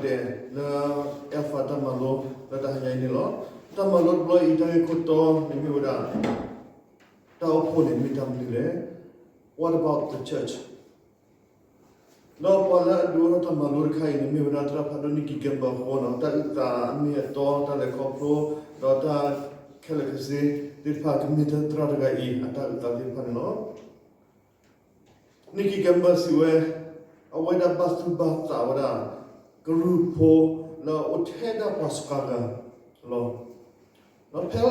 ဒဲးလၢ Alpha တၢ်မၤလိလၢတၢ်ဟါညါအံၤန့ၣ်လီၤ. တၢ်မၤလိတဘျီအံၤ တၢ်ဂ့ၢ်ခိၣ်တီန့ၣ်မ့ၢ်ဝဲဒၣ် တၢ်အိၣ်ဖှိၣ်န့ၣ်မ့ၢ်တၢ်မနုၤလဲၣ်. What about the church? ဒီးပှၤလၢအဒုးအိၣ်ထီၣ်တၢ်မၤလိတခါအံၤန့ၣ် မ့ၢ်ဝဲဒၣ်သရၣ်ဖးဒိၣ် Nicky Gamble အဃိန့ၣ် တၢ်အုၣ်သးအမ့ၢ်အတီ တၢ်လဲၤခီဖျိ ဒီးတၢ်ခဲလၢာ်ခဲဆ့သ့ၣ်တဖၣ် ကမ့ၢ်သရၣ်တဂၤအံၤ အတၢ်အုၣ်သးသ့ၣ်တဖၣ်န့ၣ်လီၤ. Nicky Gamble စံးဝဲ, အဝဲဒၣ်ဘၣ်သူၣ်ဘၣ်သးဝဲဒၣ် ကရူၢ်ဖိလၢအအိၣ်ထဲဒၣ်ပှၤစှၤဂၤလီၤ. ဒီးဖဲ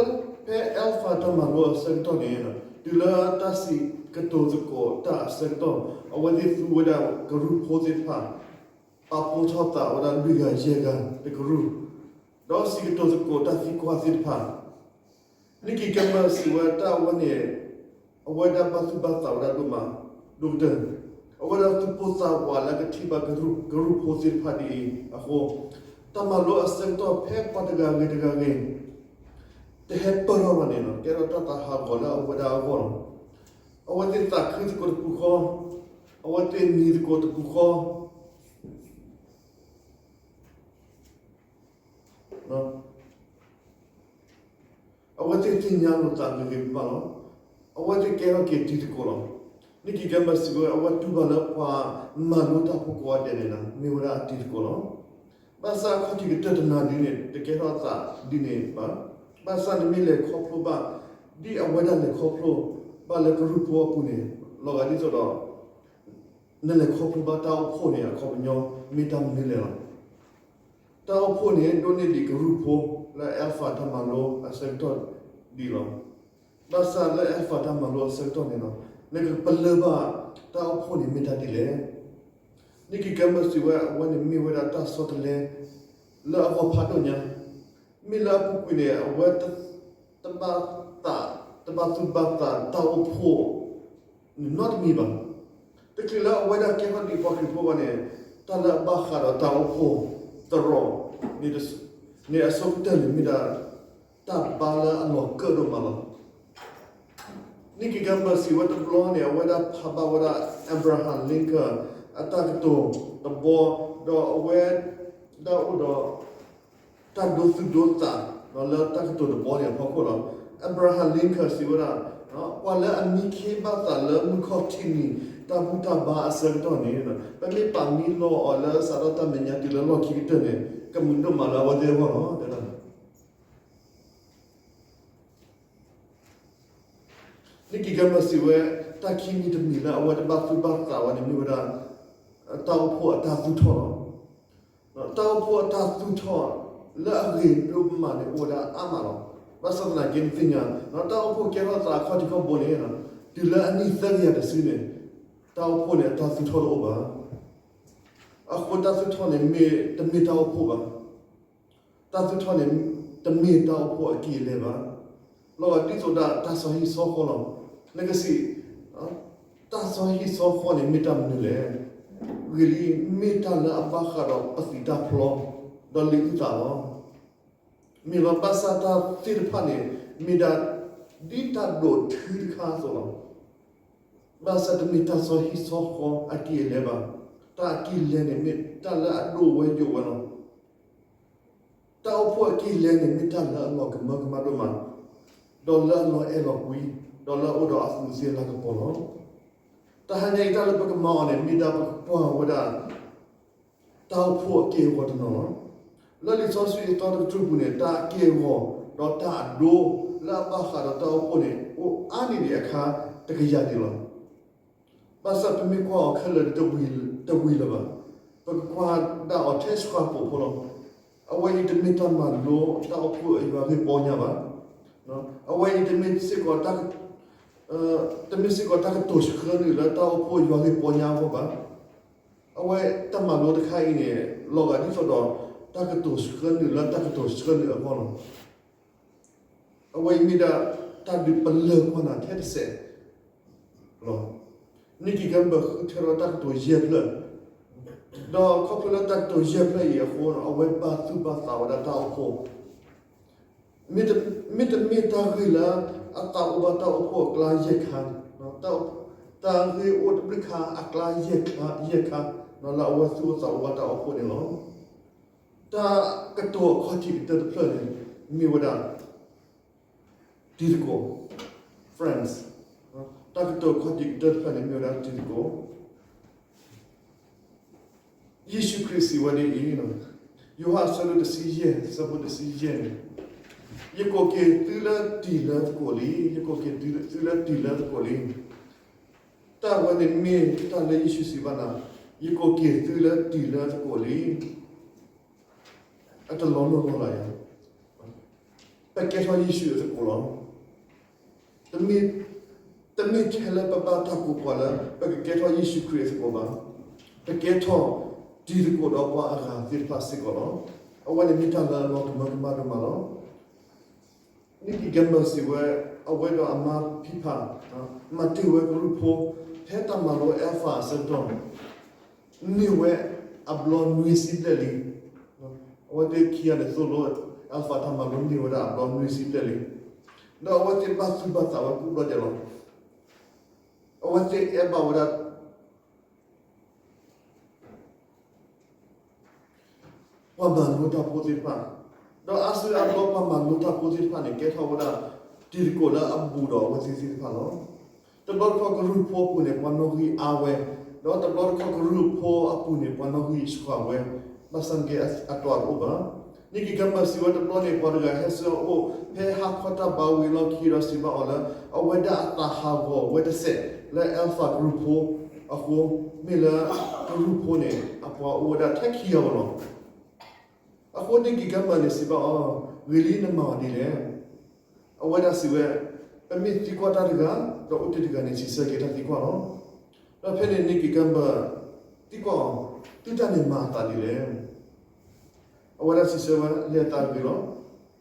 ဖဲ Alpha တၢ်မၤလိအဆၢကတီၢ်န့ၣ် တုၤလၢတၢ်စံးကတိၤသကိးတၢ်အဆၢကတီၢ် အဝဲသ့ၣ်သူဝဲဒၣ်ကရူၢ်ဖိသ့ၣ်တဖၣ် ပာ်ဖှိၣ်ထီၣ်သးဝဲဒၣ်လွံၢ်ဂၤယဲၢ်ဂၤတကရူၢ်, ဒီးစံးကတိၤသကိးတၢ်သံကွၢ်သ့ၣ်တဖၣ် Nicky Gamble စံးဝဲတၢ်အဝဲန့ၣ် အဝဲဒၣ်ဘၣ်သူၣ်ဘၣ်သးဝဲဒၣ်ဒိၣ်မး ဒိၣ်ကတၢၢ်, အဝဲဒၣ်သူၣ်ပိၢ်သးဝးလၢကထံၣ်ဘၣ်ကရူၢ်ဖိသ့ၣ်တဖၣ်ဒ်အံၤအဃိ, တၢ်မၤလိအဆၢကတီၢ်ဖဲပှၤတဂၤဂ့ၤတဂၤဂ့ၤ တဟဲပၢၢ်ထီၣ်ဘၣ်န့ၣ် ကဲထီၣ်တၢ်သးဟးဂီၤလၢအဝဲဒၣ်အဂီၢ်လီၤ. အဝဲသ့ၣ်သးခုသကိးတပူၤဃီ, အဝဲသ့ၣ်နံၤသကိးတပူၤဃီ အဝဲသ့ၣ်သ့ၣ်ညါလိာ်သးဂ့ၤဂ့ၤဘၣ်ဘၣ်လီၤ. အဝဲသ့ၣ်ကဲထီၣ်က့ၤတံၤသကိးလီၤ. Nicky Gamble စံးဝဲ အဝဲတူၢ်ဘၣ်လၢပှၤမၤလိတၢ်ဖိကိးဂၤဒဲးန့ၣ် မ့ၢ်ဝဲဒၣ်အတံၤသကိးလီၤ. ဘၣ်ဆၣ်အခီၣ်ထံးကတၢၢ်တနၤဒ်န့ၣ် တကဲထီၣ်အသးဒ်န့ၣ်ဘၣ်. ဘၣ်ဆၣ်နမ့ၢ်လဲၤခီဖျိဘၣ် ဒ်အဝဲဒၣ်လဲၤခီဖျိဘၣ်လၢကရူၢ်ဖိအပူၤန့ၣ် လီၤဂာ်ဒ်သိးဒီး နလဲၤခီဖျိဘၣ်တၢ်အိၣ်ဖှိၣ်န့ၣ် အခီပညီမ့ၢ်တၢ်မနုၤလဲၣ်လီၤ. တၢ်အိၣ်ဖှိၣ်န့ၣ် ဒိးန့ၢ်ဒံးကရူၢ်ဖိလၢ Alpha တၢ်မၤလိအဆၢကတီၢ်ဒံးလီၤ. ဘၣ်ဆၣ်လၢ Alpha တၢ်မၤလိအဆၢကတီၢ်န့ၣ်လီၤ နကပလၢၢ်ဘၣ်တၢ်အိၣ်ဖှိၣ်န့ၣ်မ့ၢ်တၢ်ဒ်လဲၣ်. Nicky Gamble စံးဝဲ အဝဲန့ၣ်မ့ၢ်ဝဲဒၣ်တၢ်ဆီတလဲလၢအဂီၢ်ဖးဒိၣ်ညါ မ့ၢ်လၢအပူၤကွံာ်န့ၣ် အဝဲတဘၣ်သး, တဘၣ်သူၣ်ဘၣ်သးတၢ်အိၣ်ဖှိၣ် နီတမံၤဘၣ်. တချုးလၢအဝဲဒၣ်ကဲထီၣ်ဒံးပှၤခရံာ်ဖိဘၣ်န့ၣ် တၢ်လၢအဘၣ်ဃးဒီးတၢ်အိၣ်ဖှိၣ်သရိာ်န့ၣ် အဆိကတၢၢ်န့ၣ်မ့ၢ်ဒၣ် တၢ်ဘါလၢအလီၤကၢၣ်ဒိၣ်မးလီၤ. Nicky Gamble စံးဝဲတဘျီန့ၣ် အဝဲဒၣ်ဖးဘၣ်ဝဲဒၣ် Abraham Lincoln အတၢ်ကတိၤတဘီ, ဒီးအဝဲဒၣ်အိၣ်ဒီး တၢ်ဒိသူၣ်ဒိသးလၢတၢ်ကတိၤတဘီန့ၣ်အဖီခိၣ်လီၤ. Abraham Lincoln စံးဝဲဒၣ်, ပှၤလၢအမံခ့ဘၣ်သးလၢမုၢ်ခီၣ်ထံးနံၤ တၢ်ဘူၣ်တၢ်ဘါအဆၢကတီၢ်န့ၣ် ပမ့ၢ်ပာ်မံလီၤအီၤလၢစးထီၣ်တၢ်မဲာ်ညါတုၤလၢလီၢ်ခံကတၢၢ်န့ၣ် ကမုာ်ဒိၣ်မးလၢအဝဲသ့ၣ်အဂီၢ်လီၤ. Nicky Gamble စံးဝဲ တၢ်ခံမံၤတမံၤလၢအဝဲတဘၣ်သူၣ်ဘၣ်သးဝဲန့ၣ်မ့ၢ်ဝဲဒၣ် တၢ်အိၣ်ဖှိၣ်အတၢ်သူၣ်ထီၣ်လီၤ. တၢ်အိၣ်ဖှိၣ်အတၢ်သူၣ်ထီၣ်လၢအဂ့ၤဒိၣ်မးန့ၣ် အိၣ်ဝဲဒၣ်အါမးလီၤ. ဘၣ်ဆၣ်သနာ်က့နသ့ၣ်ညါ တၢ်အိၣ်ဖှိၣ်ကဲထီၣ်သးအခီၣ်ထံးခီၣ်ဘိန့ၣ် တုၤလၢအနံၣ်သၢကယၤတစုန့ၣ် တၢ်အိၣ်ဖှိၣ်န့ၣ် အတၢ်သူၣ်ထီၣ်တအိၣ်ဘၣ်. အဃိတၢ်သူၣ်ထီၣ်န့ၣ် တမ့ၢ်တၢ်အိၣ်ဖှိၣ်ဘၣ်. တၢ်သူၣ်ထီၣ်န့ၣ် တမ့ၢ်တၢ်အိၣ်ဖှိၣ်အကံၢ်အလဲဘၣ်. လီၤဂာ်ဒ်သိးဒၣ်တၢ်စီဟံၣ်စီဃီလီၤ. နကစံး, တၢ်စီဟံၣ်စီဃီန့ၣ်မ့ၢ်တၢ်မနုၤလဲၣ်. ဂ့ၤလံ, မ့ၢ်တၢ်လၢအဘၣ်ဃးဒီးပသံးတၢ်ဖျီ, ဒီးလံာ်အုၣ်သးလီၤ. မ့ၢ်လီၤ ဘၣ်ဆၣ်တၢ်သ့ၣ်တဖၣ်န့ၣ် မ့ၢ်ဒၣ်ဒ်တၢ်ဒိးထုတခါအသိးလီၤ. ဘၣ်ဆၣ်တမ့ၢ်တၢ်စီဟံၣ်စီဃီအကံၢ်အလဲဘၣ်. တၢ်အကံၢ်လဲန့ၣ်မ့ၢ်တၢ်လၢအဒိၣ်ဝဲယိာ်ဝဲလီၤ. တၢ်အိၣ်ဖှိၣ်အကံၢ်လဲန့ၣ် မ့ၢ်တၢ်လၢအလီၤကမၢကမၣ်ဒိၣ်မး, ဒီးလၢအလီၤအဲၣ်လီၤကွံ, ဒီးလၢအအိၣ်ဒီးအသူးအသ့ၣ်လၤကပီၤလီၤ. တဟါညါအံၤတၢ်လၢပကမၤအီၤန့ၣ် မ့ၢ်ဒၣ်ပကကွၢ်ဝဲဒၣ် တၢ်အိၣ်ဖှိၣ်အက့ၢ်အဂီၤတနီၤလီၤ. လၢလံာ်စီဆှံအသီတကတြူၢ်ပူၤန့ၣ် တၢ်အက့ၢ်အဂီၤ ဒီးတၢ်အဒိ လၢအဘၣ်ဃးဒီးတၢ်အိၣ်ဖှိၣ်န့ၣ် အိၣ်အါန့ၢ်ဒံးအခါတကယၤဒံးလီၤ. ဘၣ်ဆၣ်ပမ့ၢ်ကွၢ်အီၤခဲလၢာ် တဝံၤလၢၤဘၣ်. ပကကွၢ်ဒၣ်အီၤထဲဆှၢပူၤဖိလီၤ. အဝဲအံၤတမ့ၢ်တၢ်မၤလိတၢ်အိၣ်ဖှိၣ်အယွၤဂ့ၢ်ပီညါဘၣ်. အဝဲအံၤတမ့ၢ်စ့ၢ်ကီး တမ့ၢ်စ့ၢ်ကီးတၢ်ကတိၤဆှၢနုာ်လၢတၢ်အိၣ်ဖှိၣ်ယွၤဂ့ၢ်ပီညါအဂီၢ်ဘၣ်. အဝဲတၢ်မၤလိတခါအံၤန့ၣ် လီၤဂာ်ဒ်သိးဒီး တၢ်ကတိၤဆှၢနုာ်လၢတၢ်ကတိၤဆှၢနုာ်အဂီၢ်လီၤ. အဝဲအံၤမ့ၢ်ဒၣ်တၢ်ဒုးပလၢၢ်ကွၢ်နၤထဲတစဲးလီၤ. Nicky Gamble ဃုထၢထီၣ်တၢ်ကတိၤယဲၢ်ဖျၢၣ်, ဒီးခီဖျိလၢတၢ်ကတိၤယဲၢ်ဖျၢၣ်အံၤအဃိ အဝဲဘၣ်သူၣ်ဘၣ်သးဝဲဒၣ်တၢ်အိၣ်ဖှိၣ် မ့တမ့ၢ်တၢ်ဂ့ၢ်လၢအသးအိၣ်ဘၣ်တၢ်အိၣ်ဖှိၣ်အကျါယဲၢ်ခါ, တၢ်ဂ့ၢ်အိၣ်တဘျုးခါအကျါယဲၢ်ခါ, ယဲၢ်ခါ, လၢအဝဲသူၣ်အိၣ်သးအိၣ်ဘၣ်တၢ်အိၣ်ဖှိၣ်န့ၣ်လီၤ. တၢ်ကတိၤအခီၣ်ထံးကတၢၢ်တဖျၢၣ်န့ၣ် မ့ၢ်ဝဲဒၣ် တံၤသကိး, friends. တၢ်ကတိၤအခီၣ်ထံးကတၢၢ်တဖျၢၣ်န့ၣ် မ့ၢ်ဝဲဒၣ်တံၤသကိး. ယ့ၣ်ၡူးခရံာ်စံးဝဲဒ်အံၤ, ယိၤဟၣ်အဆၢဒိၣ်တဆံယဲၢ် အဆၢဖိတဆံယဲၢ်န့ၣ်, ယကိးက့ၤသုလၢတံၤလၢသကိးလံ, ယကိးက့ၤသုလၢတံၤလၢသကိးလံ. တၢ်ဝဲန့ၣ်မ့ၢ်တၢ်လၢယ့ၣ်ၡူးစံးဘၣ်နၤ, ယကိးက့ၤသုလၢတံၤလၢသကိးလံ. အတလီၤလိၢ်လီၤလးယၤ, ပကဲထီၣ်ယ့ၣ်ၡူးအသကိးလီၤ. တမ့ၢ်ထဲလၢပဘၣ်တၢ်ကိးပှၤလၢ ပကကဲထီၣ်ယ့ၣ်ၡူးခရံာ်အသကိးဘၣ်. ပကဲထီၣ်တံၤသကိးဒီးပှၤအဂၤသ့ၣ်တဖၣ်စ့ၢ်ကီးလီၤ. အဝဲန့ၣ်မ့ၢ်တၢ်လၢအလီၤကမၢကမၣ်ဒိၣ်မးလီၤ. Nicky Gumbel စံးဝဲ, အဝဲဒီးအမါဖံဖး မၤတ့ၢ်ဝဲကရူၢ်ဖိ ဖဲတၢ်မၤလိ Alpha အဆၢကတီၢ် န့ၢ်ဝဲအဘျီနွံဆံဘျဲၣ်လံ. အဝဲသ့ၣ်ခံဂၤန့ၣ်သိၣ်လိ Alpha တၢ်မၤလိန့ၢ်ဝဲဒၣ်အဘျီနွံဆံဘျဲၣ်လံ. ဒီးအဝဲသ့ၣ်ဘၣ်သူၣ်ဘၣ်သးဝဲကိးဘျီဒဲးလီၤ. အဝဲသ့ၣ်အဲၣ်ဘၣ်ဝဲဒၣ် ပှၤမၤလိတၢ်ဖိသ့ၣ်တဖၣ်, ဒီးအါစုအါဘျီပှၤမၤလိတၢ်ဖိသ့ၣ်တဖၣ်န့ၣ် ကဲထီၣ်ဝဲဒၣ် တံၤသကိးလၢအဘူးဒီးအဝဲသ့ၣ်သ့ၣ်တဖၣ်လီၤ. တဘျီတခီၣ်ကရူၢ်ဖိအပူၤန့ၣ် ပှၤနီၣ်ဂံၢ်အါဝဲ, ဒီးတဘျီတခီၣ်ကရူၢ်ဖိအပူၤန့ၣ် ပှၤနီၣ်ဂံၢ်ဆှးဝဲ, ဘၣ်ဆၣ်က့အတၢ်တအိၣ်ဘၣ်. Nicky Gumbel စံးဝဲတဘျီန့ၣ် ပှၤတဂၤဟဲဆူအအိၣ် ဖဲဟါခီတၢ်ဘါဝံၤအလီၢ်ခံဒီးစံးဘၣ်အီၤလၢ အဝဲဒၣ်အသးဟးဂီၤဝဲတစဲးလၢ Alpha ကရူၢ်ဖိအဃိ, မ့ၢ်လၢကရူၢ်ဖိန့ၣ် အပှၤအိၣ်ဝဲဒၣ်ထဲခံဂၤဧိၤလီၤ. အဃိ Nicky Gumbel န့ၣ်စံးဘၣ်အီၤ, ဂ့ၤလံနမၤအီၤဒ်လဲၣ်. အဝဲဒၣ်စံးဝဲ, ပမ့ၢ်သံကွၢ်တၢ်တဂၤ, ဒီးအိၣ်တ့ၢ်တဂၤန့ၣ် စံးဆၢက့ၤတၢ်သံကွၢ်လီၤ. ဒီးဖဲန့ၣ် Nicky Gumbel သံကွၢ်အီၤ, သုတၢ်န့ၣ်မၤအသးဒ်လဲၣ်. အဝဲဒၣ်စံးဆၢဝဲ လဲၤသးဂ့ၤလီၤ.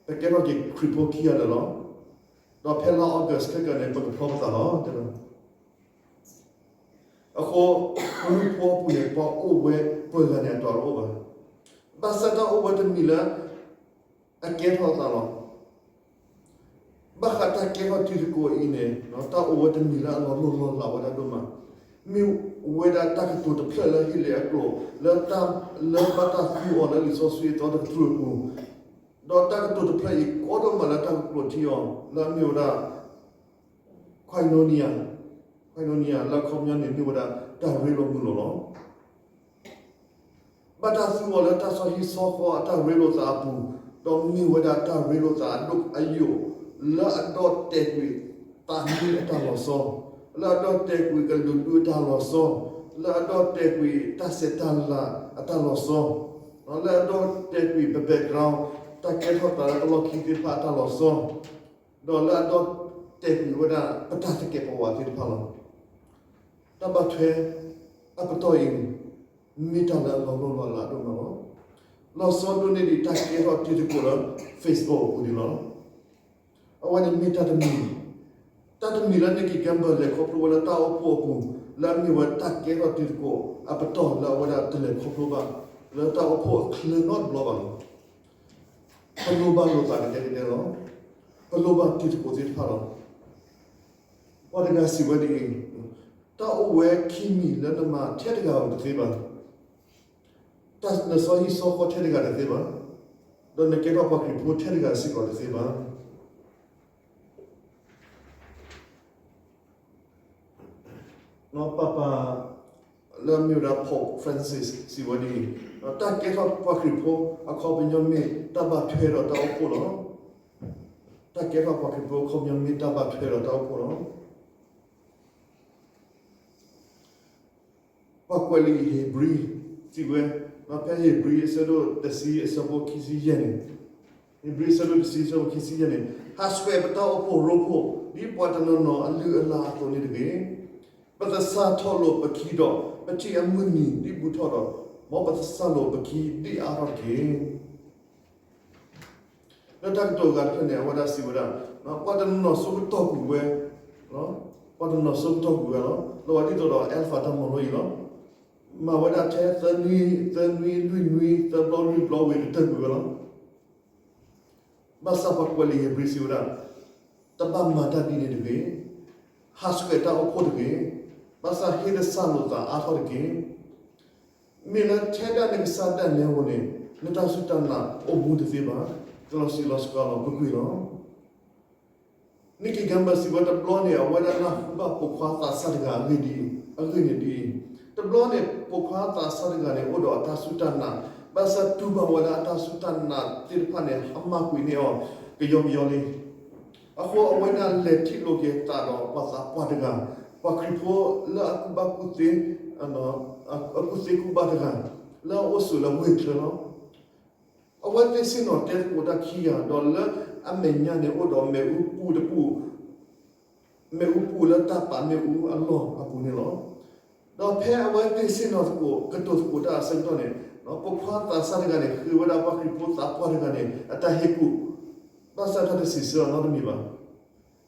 ပကဲထီၣ်က့ၤခရံာ်ဖိခံဂၤလၢာ်လီၤ. ဒီးဖဲလါ August ခဲကနံၣ်န့ၣ် ပကဖျီပသးလီၤ. အဃိ ကရူၢ်ဖိအပူၤန့ၣ် ပှၤအိၣ်ဝဲပှဲၤဂၤန့ၣ် အတၢ်တအိၣ်ဘၣ်. ဘၣ်ဆၣ်တၢ်အိၣ်ဝဲတမံၤလၢ အကဲထီၣ်အသးလီၤ. ဘၣ်ဃးတၢ်ကဲထီၣ်တံၤသကိးအံၤန့ၣ် တၢ်အိၣ်ဝဲတမံၤလၢအလီၤလိၢ်လီၤလးဝဲဒၣ်ဒိၣ်မး, မ့ၢ်ဝဲဒၣ်တၢ်ကတိၤတဖျၢၣ်လၢဟ့ၣ်လ့အကျိာ် လၢတၢ် လၢဘၣ်တၢ်သူအီၤလၢလံာ်စီဆှံအသီတကတြူၢ်အပူၤ, ဒီးတၢ်ကတိၤတဖျၢၣ်အံၤ ကီဒိၣ်မးလၢတၢ်ကကျိးထံအီၤ လၢအမ့ၢ်ဝဲဒၣ် Koinonia, Koinonia လၢအခီပညီန့ၣ် မ့ၢ်ဝဲဒၣ်တၢ်ရ့လိာ်မုာ်လိာ်လီၤ. ဘၣ်တၢ်သူအီၤလၢတၢ်ဆီဟံၣ်ဆီဃီအတၢ်ရ့လိာ်သးအပူၤ, ဒီးမ့ၢ်ဝဲဒၣ်တၢ်ရ့လိာ်သးအဒိၣ်အယိာ် လၢအဒီၣ်တဲာ်ကွံာ်သးနံအတၢ်လီၤဆီ, လၢအဒီၣ်တဲာ်ကွံာ်ကလုာ်ဒူၣ်အတၢ်လီၤဆီ, လၢအဒီၣ်တဲာ်ကွံာ်တၢ်ဆဲးတၢ်လၤအတၢ်လီၤဆီ, လၢအဒီၣ်တဲာ်ကွံာ်ပ background တၢ်ကဲထီၣ်သးလၢပလီၢ်ခံသ့ၣ်တဖၣ်အတၢ်လီၤဆီ, ဒီးလၢအဒီၣ်တဲာ်ကွံာ်ဝဲဒၣ်ပတၢ်သကဲးပဝးသ့ၣ်တဖၣ်လီၤ. တၢ်ဘၣ်ထွဲအပတီၢ်အံၤန့ၣ် မ့ၢ်တၢ်လၢအလီၤလိၢ်လီၤလးဒိၣ်မးလီၤ. လီၤဆီဒိၣ်န့ၢ်ဒံးတၢ်ကဲထီၣ်တံၤသကိးလၢ Facebook အပူၤန့ၣ်လီၤ. အဝဲန့ၣ်မ့ၢ်တၢ်တမံၤ, တၢ်တမံၤလၢ Nicky Gumbel လဲၤခီဖျိဝဲလၢတၢ်အိၣ်ဖှိၣ်အပူၤ လၢအမ့ၢ်ဝဲတၢ်ကဲထီၣ်တံၤသကိးအပတီၢ်လၢအဝဲဒၣ်တလဲၤခီဖျိဘၣ် လၢတၢ်အိၣ်ဖှိၣ်အချၢနီတဘျီဘၣ်လီၤ. ပလိၣ်ဘၣ်လိာ်သးကဒဲကဒဲလီၤ. ပလိၣ်ဘၣ်တံၤသကိးသ့ၣ်တဖၣ်လီၤ. ပှၤတဂၤစံးဝဲဒ်အံၤ, တၢ်အိၣ်ဝဲခံမံၤလၢနမၤထဲတဂၤဧိၤတသ့ဘၣ်, တၢ်နဆီဟံၣ်ဆီဃီထဲတဂၤတသ့ဘၣ်, ဒီးနကဲထီၣ်ပှၤခရံာ်ဖိထဲတဂၤစ့ၢ်ကီးတသ့ဘၣ်. ပၢ်ပၢ်လၢအမ့ၢ်ဝဲဒၣ် Pope Francis စံးဝဲဒ်အံၤ, တၢ်ကဲထီၣ်ပှၤခရံာ်ဖိအခီပညီမ့ၢ်တၢ်ဘၣ်ထွဲဒီးတၢ်အိၣ်ဖှိၣ်လီၤ. တၢ်ကဲထီၣ်ပှၤခရံာ်ဖိအခီပညီမ့ၢ်တၢ်ဘၣ်ထွဲဒီးတၢ်အိၣ်ဖှိၣ်လီၤ. ပှၤကွဲးလံာ်ဧ့ၤဘြံၤစံးဝဲ, ဖဲဧ့ၤဘြံၤအဆၢဒိၣ်တဆံအဆၢဖိခံဆံယဲၢ်န့ၣ်, ဧ့ၤဘြံၤအဆၢဒိၣ်တဆံအဆၢဖိခံဆံယဲၢ်န့ၣ်, ဟးဆှဲးပတၢ်အိၣ်ဖှိၣ်ရိဖှိၣ် ဒ်ပှၤတနီၤနီၤအလုၢ်အလၢ်အသိးန့ၣ်တဂ့ၤ. ပသဆၣ်ထီၣ်လိာ်ပခံဒီး ပထံၣ်အမုၢ်နံၤဒ်ဘူးထီၣ်ဒီး မ်ပသဆၣ်လိာ်ပခံဒ်အါထီၣ်တက့ၢ်. လၢတၢ်ကတိၤအဂၤတဖျၢၣ်န့ၣ် အဝဲဒၣ်စံးဝဲဒၣ်, ပှၤတနီၤနီၤဆိကတီၢ်ကွံာ်ဝဲ, ပှၤတနီၤနီၤဆိကတီၢ်ကွံာ်ဝဲလီၤ. လီၤက်ဒ်သိးဒီး Alpha တၢ်မၤလိအံၤလီၤ. မၤဝဲဒၣ်ထဲသၢနွံ, သၢနွံလွံၢ်နွံ, သၢဘျီလွံၢ်ဘျီဝံၤကတၢၢ်ကွံာ်ဝဲလီၤ. ဘၣ်ဆၣ်ပှၤကွဲးလံာ်ဧ့ၤဘြံၤစံးဝဲဒၣ်, တဘၣ်မၤတၢ်ဒ်န့ၣ်တဂ့ၤ. ဟးဆှဲးတၢ်အိၣ်ဖှိၣ်တဂ့ၤ. ဘၣ်ဆၣ်ဟ့ၣ်သဆၣ်လိာ်သးအါထီၣ်တက့ၢ်. မ့ၢ်လၢထဲဒၣ်နကစၢ်ဒၣ်နဲအဂီၢ်န့ၣ် နတၢ်စူၢ်တၢ်နာ်အိၣ်မူတသ့ဘၣ်. ကလီၤစံၣ်လီၤစှၤလီၤကွ့ၢ်ကွ့ၢ်လီၤ. နံၣ်ကံၣ်ကၣ်ဘၢၣ်စံးဝဲ တဘျီန့ၣ် အဝဲဒၣ်နၢ်ဟူဘၣ်ပိာ်ခွါသးစၢ်တဂၤအဂ့ၢ်ဒ်အံၤ, အဂ့ၢ်န့ၣ်ဒ်အံၤ, တဘျီန့ၣ် ပိာ်ခွါသးစၢ်တဂၤန့ၣ် အိၣ်ဒီးအတၢ်စူၢ်တၢ်နာ်, ဘၣ်ဆၣ်တူၢ်ဘၣ်ဝဲဒၣ်အတၢ်စူၢ်တၢ်နာ်သ့ၣ်တဖၣ်န့ၣ် ဟါမၢ်ကွံာ်န့ၢ်အီၤ ကယီကယီလံ. အဃိအဝဲဒၣ်လဲၤထံၣ်လိာ်က့ၤသးဒီးပှၤသးပှၢ်တဂၤ, ပှၤခရံာ်ဖိလၢအကူၣ်ဘၣ်ကူၣ်သ့, အကူၣ်သ့ကူၣ်ဘၣ်တဂၤ, လၢအအိၣ်ဆိးလၢဝ့ၢ်ချၢလီၤ. အဝဲသ့ၣ်ဆ့ၣ်နီၤတဲသကိးတၢ်ခံဂၤ, ဒီးလၢအမဲာ်ညါန့ၣ် အိၣ်ဒီးမ့ၣ်အူပူၤတပူၤ, မ့ၣ်အူပူၤလၢတၢ်ပာ်မ့ၣ်အူအလီၢ်အပူၤန့ၣ်လီၤ. ဒီးဖဲအဝဲသ့ၣ်ဆ့ၣ်နီၤသကိး ကတိၤသကိးတၢ်အဆၢကတီၢ်န့ၣ်, ပိာ်ခွါသးစၢ်တဂၤန့ၣ် ဃ့ဝဲဒၣ်ပှၤခရံာ်ဖိသးပှၢ်တဂၤန့ၣ် အတၢ်ဟ့ၣ်ကူၣ်, ဘၣ်ဆၣ်တၢ်တစံးဆၢအီၤနီတမံၤဘၣ်.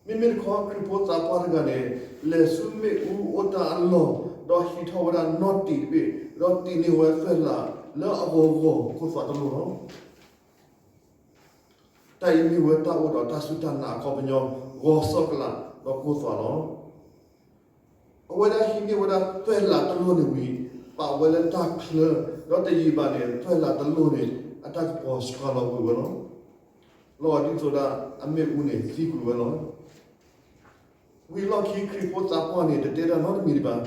မ့မ့ၢ်တခီ ခရံာ်ဖိသးပှၢ်တဂၤန့ၣ် လဲၤဆူမ့ၣ်အူအိၣ်တၢ်အလီၢ်, ဒီးဟံးထီၣ်ဝဲဒၣ်နီၣ်တံာ်တဘ့ၣ်, ဒီးတံာ်န့ၢ်ဝဲသွဲၣ်လးလၢအဂီၤဂီၤကိၢ်သွးတလိၣ်လီၤ. တၢ်အံၤမ့ၢ်ဝဲတၢ်အိၣ်ဒီးတၢ်စူၢ်တၢ်နာ်အခီပညီ, ဂီၤစီၣ်ကလာ်ဒီးကိၢ်သွးလီၤ. အဝဲဒၣ်ဟံးန့ၢ်ဝဲဒၣ်သွဲၣ်လးတလိၣ်န့ၣ်ဝံၤ, ပာ်ဝဲလၢတၢ်ချၢ, ဒီးတယံာ်ဘၣ်န့ၣ် သွဲၣ်လးတလိၣ်န့ၣ် အတၢ်ကပီၤစှၤလီၤကွံာ်ဝဲလီၤ. လီၤဒ်သိးဒၣ် အမ့ၣ်အူန့ၣ်သံကွံာ်ဝဲလီၤ. ဝံၤအလီၢ်ခံ ခရံာ်ဖိသးပှၢ်န့ၣ် တတဲတၢ်နီတမံၤ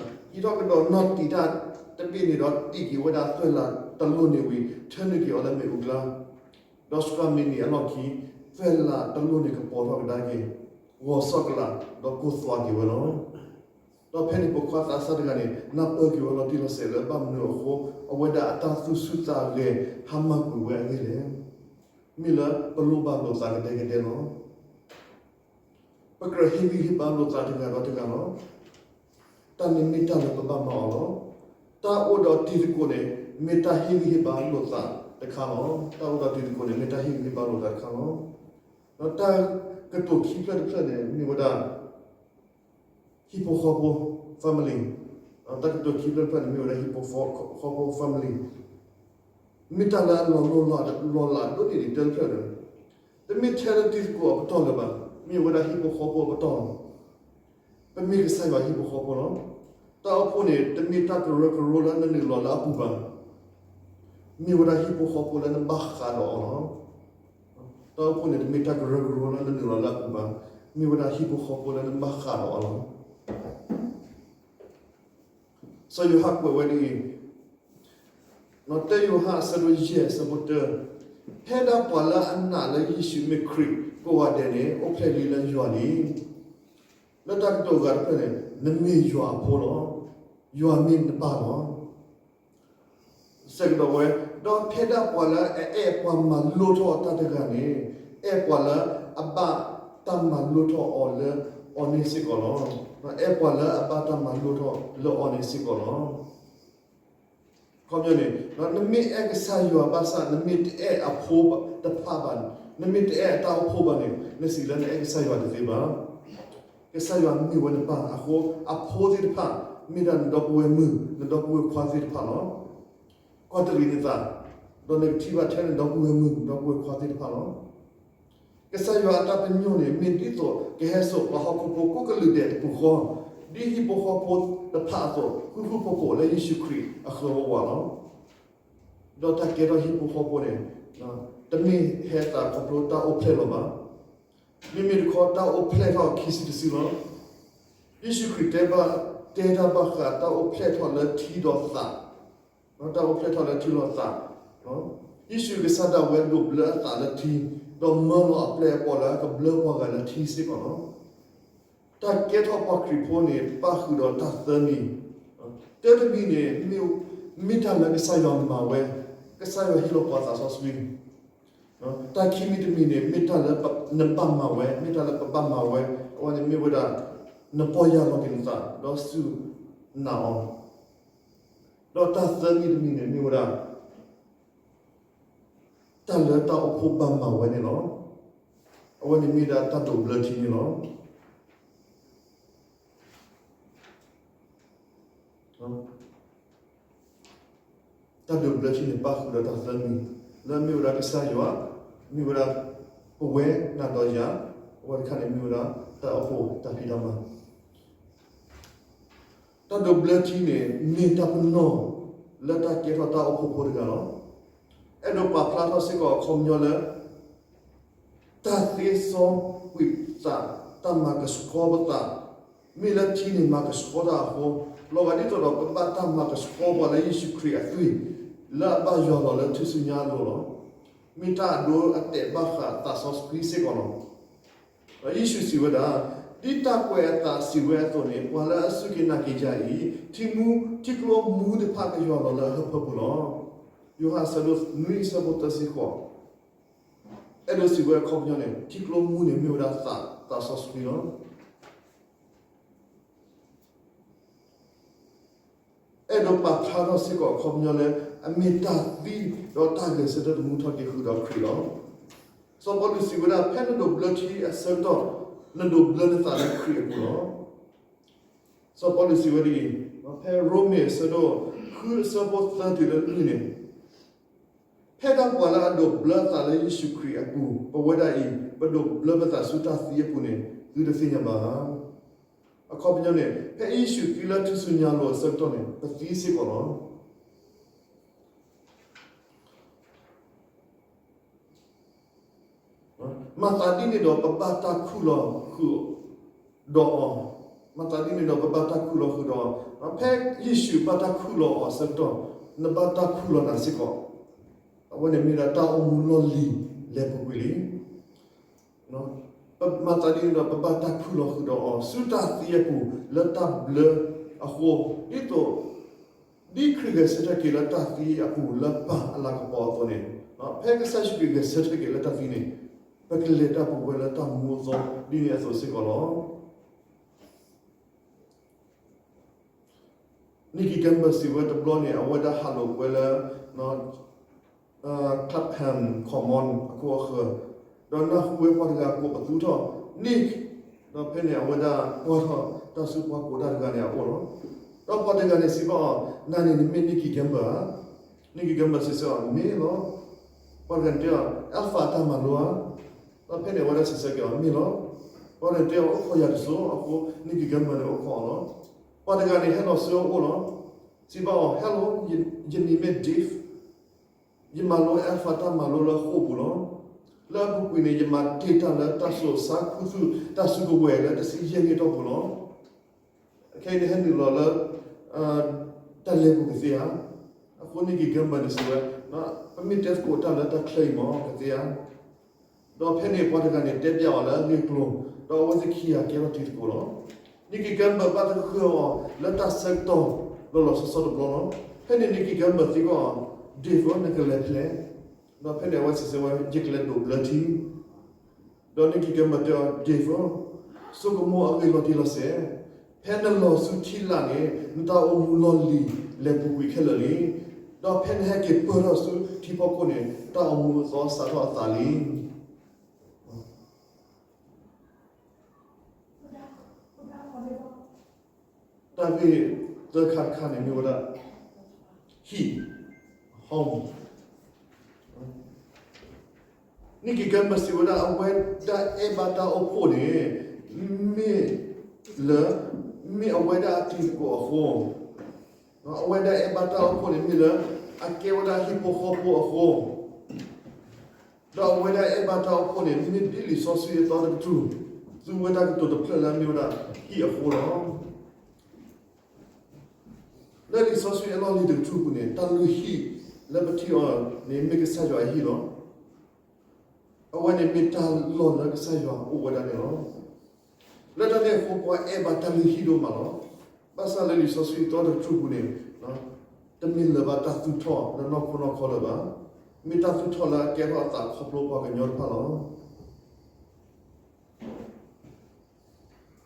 ဒံးဘၣ်. ဟံးထီၣ်ကဒီးနီၣ်တံာ်တၢ်တဘ့ၣ်န့ၣ်ဒီး တံာ်က့ၤဝဲဒၣ်သွဲၣ်လးတလိၣ်န့ၣ်ဝံၤ ထၢနုာ်က့ၤအီၤလၢမ့ၣ်အူကျါ, ဒီးစှၤမံးနံးအလီၢ်ခံ သွဲၣ်လးတလိၣ်န့ၣ်ကပီၤထီၣ်ကဒါက့ၤ, ဂီၤစီၣ်ကလာ် ဒီးကိၢ်သွးက့ၤဝဲလီၤ. ဒီးဖဲန့ၣ်ပိာ်ခွါသးစၢ်တဂၤန့ၣ် နၢ်ပၢၢ်က့ၤဝဲလီၤတံၢ်လီၤဆဲးလၢဘၣ်မနုၤအဃိ အဝဲဒၣ်အတၢ်သူၣ်ဆူၣ်သးဂဲၤဟါမၢ်ကွံာ်ဝဲအဂ့ၢ်လဲၣ်. မ့ၢ်လၢပလိၣ်ဘၣ်လိာ်သးကဒဲကဒဲလီၤ. ပကြၢးဟ့ၣ်ဂံၢ်ဟ့ၣ်ဘါလိာ်သးတဂၤဒီးတဂၤလီၤ. တၢ်န့ၣ်မ့ၢ်တၢ်လၢပဘၣ်မၤအီၤလီၤ. တၢ်အိၣ်ဒီးတံၤသကိးန့ၣ် မ့ၢ်တၢ်ဟ့ၣ်ဂံၢ်ဟ့ၣ်ဘါလိာ်သးတခါလီၤ. တၢ်အိၣ်ဒီးတံၤသကိးန့ၣ် မ့ၢ်တၢ်ဟ့ၣ်ဂံၢ်ဟ့ၣ်ဘါလိာ်သးတခါလီၤ. ဒီးတၢ်ကတိၤခံဖျၢၣ်တဖျၢၣ်န့ၣ် မ့ၢ်ဝဲဒၣ် ဟံၣ်ဖိဃီဖိ family, တၢ်ကတိၤခံဖျၢၣ်တဖျၢၣ်န့ၣ် မ့ၢ်ဝဲဒၣ်ဟံၣ်ဖိဃီဖိ family, မ့ၢ်တၢ်လၢအလီၤလိၢ်လီၤလးဒိၣ်န့ၢ်ဒံးတဖျၢၣ်လၢ တမ့ၢ်ထဲလၢတံၤသကိးအပတီၢ်လၢၤဘၣ်, မ့ၢ်ဝဲဒၣ်ဟံၣ်ဖိဃီဖိအပတီၢ်လီၤ. ပမ့ၢ်ကစၢ်ယွၤဟံၣ်ဖိဃီဖိလီၤ. တၢ်အိၣ်ဖှိၣ်န့ၣ် တမ့ၢ်တၢ်ကရၢကရိလၢနနုာ်လီၤလၢအပူၤဘၣ်. မ့ၢ်ဝဲဒၣ်ဟံၣ်ဖိဃီဖိလၢနဘၣ်ဃးဒီးအီၤလီၤ. တၢ်အိၣ်ဖှိၣ်န့ၣ် တမ့ၢ်တၢ်ကရၢကရိလၢနနုာ်လီၤလၢအပူၤဘၣ်. မ့ၢ်ဝဲဒၣ်ဟံၣ်ဖိဃီဖိလၢနဘၣ်ဃးဒီးအီၤလီၤ. စီၤယိၤဟၣ်ကွဲးဝဲဒ်အံၤ, တၢယိၤဟၣ်အဆၢဒိၣ်ယဲၢ်အဆၢဖိတၢ, ဖဲဒၣ်ပှၤလၢအနာ်လၢယ့ၣ်ၡူးမ့ၢ်ခရံာ်ကိးဂၤဒဲးန့ၣ် အိၣ်ဖျဲၣ်လံလၢယွၤလံ. လၢတၢ်ကတိၤအဂၤတဖျၢၣ်န့ၣ် နမ့ၢ်ယွၤအဖိလီၤ. ယွၤမ့ၢ်နပၢ်လီၤ. ဆဲးကဒီးဝဲ, ဒီးဖဲဒၣ်ပှၤလၢအအဲၣ်ပှၤမၤလိၣ်ထီၣ်အတၢ်တဂၤန့ၣ် အဲၣ်ပှၤလၢအဘၣ်တၢ်မၤလိၣ်ထီၣ်အီၤလၢအီၤန့ၣ်စ့ၢ်ကီးလီၤ. အဲၣ်ပှၤလၢအဘၣ်တၢ်မၤလိၣ်ထီၣ်လၢအီၤန့ၣ်စ့ၢ်ကီးလီၤ. ခီပညီန့ၣ် နမ့ၢ်အဲၣ်ကစၢ်ယွၤဘၣ်ဆၣ် နမ့ၢ်တအဲၣ်အဖိတဖၣ်ဘၣ်, နမ့ၢ်တအဲၣ်အတၢ်အိၣ်ဖှိၣ်ဘၣ်န့ၣ် နစံးလၢနအဲၣ်ကစၢ်ယွၤတသ့ဘၣ်. ကစၢ်ယွၤမ့ၢ်ဝဲနပၢ်အဃိ အဖိသ့ၣ်တဖၣ် မ့ၢ်ဒၣ်နဒီပုၢ်ဝဲၢ်မုၣ် နဒီပုၢ်ဝဲၢ်ခွါသ့ၣ်တဖၣ်လီၤ. ကွၢ်တရံးနသး, ဒီးနကထံၣ်ဘၣ်ထဲနဒီပုၢ်ဝဲၢ်မုၣ် နဒီပုၢ်ဝဲၢ်ခွါသ့ၣ်တဖၣ်လီၤ. ကစၢ်ယွၤအတၢ်ပညိၣ်န့ၣ် မ့ၢ်ဒ်သိးကဟဲစိာ်ပှၤဟီၣ်ခိၣ်ဖိကိးကလုာ်ဒဲးတပူၤဃီ, ဒ်ဟံၣ်ဖိဃီဖိတဖၣ်အသိး ဃူဃူဖိးဖိးလၢယ့ၣ်ၡူးခရံာ်အဃၢၤဝးဝးလီၤ. ဒီးတၢ်ကဲထီၣ်ဟံၣ်ဖိဃီဖိန့ၣ် တမ့ၢ်ဟဲသးခီဖျိတၢ်အိၣ်ဖျဲၣ်လီၤဘၣ်. မ့မ့ၢ်တခီ တၢ်အိၣ်ဖျဲၣ်ထီၣ်ခံစုတစုလီၤ. ယ့ၣ်ၡူးခရံာ်တဲဘၣ်, တဲတၢ်ဘၣ်ဃးတၢ်အိၣ်ဖျဲၣ်ထီၣ်လၢထံဒီးသး, တၢ်အိၣ်ဖျဲၣ်ထီၣ်လၢထံဒီးသး. ယ့ၣ်ၡူးကစၢ်ဒၣ်ဝဲဒိးဘျၢအသးလၢထံ, ဒီးမၢလီၤအပျဲၢ်အဘီၣ်လၢအကဘျၢပှၤဂၤလၢထံစ့ၢ်ကီးလီၤ. တၢ်ကဲထီၣ်ပှၤခရံာ်ဖိန့ၣ် ပၣ်ဃုာ်ဒီးတၢ်သၢမံၤ, တၢတမံၤန့ၣ် မ့ၢ်တၢ်လၢကစၢ်ယွၤမၤဝဲ, ကစၢ်ယွၤဟ့ၣ်လီၤပှၤသးစီဆှံ. တၢ်ခံမံၤတမံၤန့ၣ် မ့ၢ်တၢ်လၢနဘၣ်မၤဝဲ, မ့ၢ်တၢ်လၢပဘၣ်မၤဝဲ, အဝဲန့ၣ်မ့ၢ်ဝဲဒၣ် နပီၢ်ယၢ်လီၤက့ၤနသး ဒီးစူၢ်နာ်အီၤ, ဒီးတၢ်သၢမံၤတမံၤန့ၣ် မ့ၢ်ဝဲဒၣ် တၢ်လၢတၢ်အိၣ်ဖှိၣ်ဘၣ်မၤဝဲန့ၣ်လီၤ. အဝဲန့ၣ်မ့ၢ်ဒၣ်တၢ်ဒိးဘျၢထံန့ၣ်လီၤ. တၢ်ဒိးဘျၢထံန့ၣ် ပၣ်ဃုာ်ဒီးတၢ်သၢမံၤ, လၢမ့ၢ်ဝဲဒၣ်ကစၢ်ယွၤ, မ့ၢ်ဝဲဒၣ်ပဝဲနၤဒီးယၤ, အဝဲတခါန့ၣ်မ့ၢ်ဝဲဒၣ်တၢ်အိၣ်ဖှိၣ်တၢ်ဖံးတၢ်မၤ. တၢ်ဒိးဘျၢထံန့ၣ် မ့ၢ်တၢ်ပနီၣ်လၢတၢ်ကဲထီၣ်တၢ်အိၣ်ဖှိၣ်ဖိတဂၤလီၤ. အဲၣ်ဒိးပာ်ဖျါထီၣ်စ့ၢ်ကီးအခီပညီလၢ တၢ်သ့စီကွံာ်ပသး, တၢ်မၤကဆှီပသး, မ့ၢ်လၢထံန့ၣ်မၤကဆှီတၢ်အဃိ, လီၤဂာ်ဒ်သိးဒီးပဘၣ်တၢ်မၤကဆှီပှၤလၢယ့ၣ်ၡူးခရံာ်အသွံၣ်, လၢအဘၣ်ယွၤလီၤလၢထူၣ်စုညါအလိၤလီၤ. မ့ၢ်တၢ်အဒိအတဲာ်ဘၣ်ဃးသးစီဆှံစ့ၢ်ကီးလီၤ. ဒီးယ့ၣ်ၡူးစံးဝဲဒၣ်, ဒ်တၢ်ကွဲးအသးစံးဝဲအသိးန့ၣ်, ပှၤလၢအစူၢ်က့ၤနာ်က့ၤယၤအံၤ, ထံမူ, ထံကျိမူတဖၣ်ကယွၤလီၤလၢအဟၢဖၢပူၤလီၤ. ယိၤဟၣ်အဆၢဒိၣ်နွံအဆၢဖိသၢဆံဃိး, အဲၣ်ဒိးစံးဝဲအခီပညီန့ၣ် ထံကျိမူန့ၣ်မ့ၢ်ဝဲဒၣ်သး, သးစီဆှံလီၤ. အဲၣ်ဒိးပာ်ဖျါထီၣ်စ့ၢ်ကီးအခီပညီလၢ အမ့ၢ်တၢ်သံဒီးတၢ်ဂဲၤဆၢထၢၣ်တမူထီၣ်က့ၤဃုာ်ဒီးခရံာ်လီၤ. စီၤပီလူးစံးဝဲဒၣ် ဖဲနဒိးဘျၢထံအဆၢကတီၢ်, နဒိးဘျၢနသးလၢခရံာ်အပူၤလီၤ. စီၤပီလူးစံးဝဲဒ်အံၤ, ဖဲရိမ့ၤအဆၢဒိၣ်ဃုအဆၢဖိသၢတုၤလၢလွံၢ်န့ၣ်, ဖဲဒၣ်ပှၤလၢအဒိးဘျၢအသးလၢယ့ၣ်ၡူးခရံာ်အပူၤ, ပဝဲဒၣ်အံၤ ပဒိးဘျၢပသးဆူတၢ်သံအပူၤန့ၣ် သုတသ့ၣ်ညါဘၣ်. အခီပညီန့ၣ် ဖဲယ့ၣ်ၡူးသံလၢထူၣ်စုညါအလိၤအဆၢကတီၢ်န့ၣ် ပသံစ့ၢ်ကီးလီၤ. မၤသးဒ်န့ၣ်ဒီးပဘၣ်တၢ်ခူၣ်လီၤဃုာ်ဒီးအီၤ, မၤသးဒ်န့ၣ်ဒီးပဘၣ်တၢ်ခူၣ်လီၤဃုာ်ဒီး, ဖဲယ့ၣ်ၡူးဘၣ်တၢ်ခူၣ်လီၤအီၤအဆၢကတီၢ်, နဘၣ်တၢ်ခူၣ်လီၤနၤစ့ၢ်ကီး, အဝဲန့ၣ်မ့ၢ်ဒၣ်တၢ်အိၣ်မူလီၢ်လံၤလဲၤပူၤကွံာ်လံ. မၤသးဒ်န့ၣ်ဒီး ပဘၣ်တၢ်ခူၣ်လီၤဃုာ်ဒီးအီၤ ဆူတၢ်သံအပူၤ လၢတၢ်ဘျၢအဃိ, ဒ်သိး ဒ်ခရံာ်ဂဲၤဆၢထၢၣ်က့ၤလၢတၢ်သံအပူၤလၢပၢ်အလၤကပီၤအသိးန့ၣ်, ဖဲကစၢ်ယ့ၣ်ၡူးခရံာ်ဂဲၤဆၢထၢၣ်က့ၤလၢတၢ်သံန့ၣ်, ပကလဲၤတၢ်ပူၤဝဲလၢတၢ်မူအသီဒ်န့ၣ်အသိးစ့ၢ်ကီးလီၤ. Nicky Gumbel စံးဝဲတဘျီန့ၣ် အဝဲဒၣ်ဟးလိာ်ကွဲလၢ Clapham Common အခိၣ်အဃၢၤ, ဒီးနၢ်ဟူဝဲပှၤတဂၤကိးပသူထီၣ် Nick, ဒီးဖဲန့ၣ်အဝဲဒၣ်ကွၢ်ထီၣ်တၢ်ဆူပှၤကိးတၢ်တဂၤန့ၣ်အအိၣ်လီၤ. ဒီးပှၤတဂၤန့ၣ်စံးဘၣ်အီၤ, နၤန့ၣ်နမ့ၢ် Nicky Gumbel ဧါ. Nicky Gumbel စံးဆၢအီၤ မ့ၢ်လီၤ. ပှၤတဂၤန့ၣ်တဲအီၤ Alpha တၢ်မၤလိဧါ. ဒီးဖဲန့ၣ်အဝဲဒၣ်စံးဆၢက့ၤအီၤ မ့ၢ်လီၤ. ပှၤတဂၤန့ၣ်တဲအီၤ အိၣ်ခိးယၤတစိၤအဃိ Nicky Gumbel န့ၣ်အိၣ်ခိးအီၤလီၤ. ပှၤတဂၤန့ၣ်ဟဲလီၤဆူအအိၣ်လီၤ. စံးဘၣ်အီၤ Hello, ယမံၤမ့ၢ် Dave, ယမၤလိ Alpha တၢ်မၤလိလၢဃိာ်ပူၤလီၤ. လၢအပူၤကွံာ်န့ၣ် ယမၤတ့ၢ်တၢ်လၢတၢ်စိာ်ဆါခူသူၣ်တၢ်စုကဝဲၤလၢတဆံယဲၢ်နံၣ်အတီၢ်ပူၤလီၤ. ခဲအံၤန့ၣ်ဟဲနုာ်လီၤလၢ တၢ်လဲၤပူၤကသ့ဧါ. အဃိ Nicky Gumbel န့ၣ်စံးဝဲ, ပမ့ၢ်တဲသကိးတၢ်လၢတၢ်ချၢအံၤမ့ၢ်ကသ့ဧါ. ဒီးဖဲန့ၣ်ပှၤတဂၤန့ၣ် တဲပျးအီၤလၢအဂ့ၢ်အကျိၤ, ဒီးအဝဲသ့ၣ်ခံဂၤကဲထီၣ်တံၤသကိးလီၤ. Nicky Gumbel ဘၣ်သဂၢၢ်အီၤလၢတၢ်ဆၢကတီၢ်လီၤလီၤဆီဆီတဘျီလီၤ. ဖဲန့ၣ် Nicky Gumbel သံကွၢ်အီၤ, Dave ဧၢ, နကလဲၤဖဲလဲၣ်. ဒီးဖဲန့ၣ်အဝဲစံးဆၢဝဲ, ယကလဲၤဒိးဘျၢထံ. ဒီး Nicky Gumbel တဲအီၤ, Dave ဧၢ, ဆိကမိၣ်အဂ့ၢ်လီၤတံၢ်လီၤဆဲး, ဖဲနလီၤဆူထံလာ်န့ၣ် နတၢ်အိၣ်မူလီၢ်လံၤလဲၤပူၤကွံာ်ခဲလၢာ်လံ. ဒီးဖဲနဟဲက့ၤပၢၢ်ထီၣ်ဆူထံဖီခိၣ်န့ၣ် တၢ်အိၣ်မူအသီစးထီၣ်အသးလံ. တၢ်ဂ့ၢ်သၢခါတခါန့ၣ်မ့ၢ်ဝဲဒၣ် ဟံၣ်, home. Nicky Gumbel စံးဝဲဒၣ် အဝဲဒၣ်အဲၣ်ဘၣ်တၢ်အိၣ်ဖှိၣ်န့ၣ် မ့ၢ်လၢ မ့ၢ်အဝဲဒၣ်အတံၤသကိးအဃိ, အဝဲဒၣ်အဲၣ်ဘၣ်တၢ်အိၣ်ဖှိၣ်န့ၣ် မ့ၢ်လၢအကဲဝဲဒၣ်ဟံၣ်ဖိဃီဖိအဃိ, ဒီးအဝဲဒၣ်အဲၣ်ဘၣ်တၢ်အိၣ်ဖှိၣ်န့ၣ် မ့ၢ်ဒ်လံာ်စီဆှံအသီတကတြူၢ် သူဝဲဒၣ်ကတိၤတဖျၢၣ်လၢအမ့ၢ်ဝဲဒၣ်ဟံၣ်အဃိလီၤ. လၢလံာ်စီဆှံအလီၢ်လံၤတကတြူၢ်ပူၤန့ၣ် တၢ်လုၢ်ဟံၣ်လၢပထံၣ်အီၤန့ၣ်မ့ၢ်ကစၢ်ယွၤအဟံၣ်လီၤ. အဝဲန့ၣ်မ့ၢ်တၢ်လီၢ်လၢကစၢ်ယွၤအိၣ်ဝဲဒၣ်န့ၣ်လီၤ. လၢတၢ်န့ၣ်အဃိ ပှၤအဲၣ်ဘၣ်တၢ်လုၢ်ဟံၣ်ဒိၣ်မးလီၤ. ဘၣ်ဆၣ်လၢလံာ်စီဆှံအသီတကတြူၢ်ပူၤန့ၣ် တမ့ၢ်လၢၤဘၣ်တၢ်သူၣ်ထီၣ်လၢနီၢ်ခိနီၢ်ခီလၢၤဘၣ်. မ့ၢ်တၢ်သူၣ်ထီၣ်လၢအကဲထီၣ်အသးခီဖျိပှၤကညီတဖၣ်လီၤ.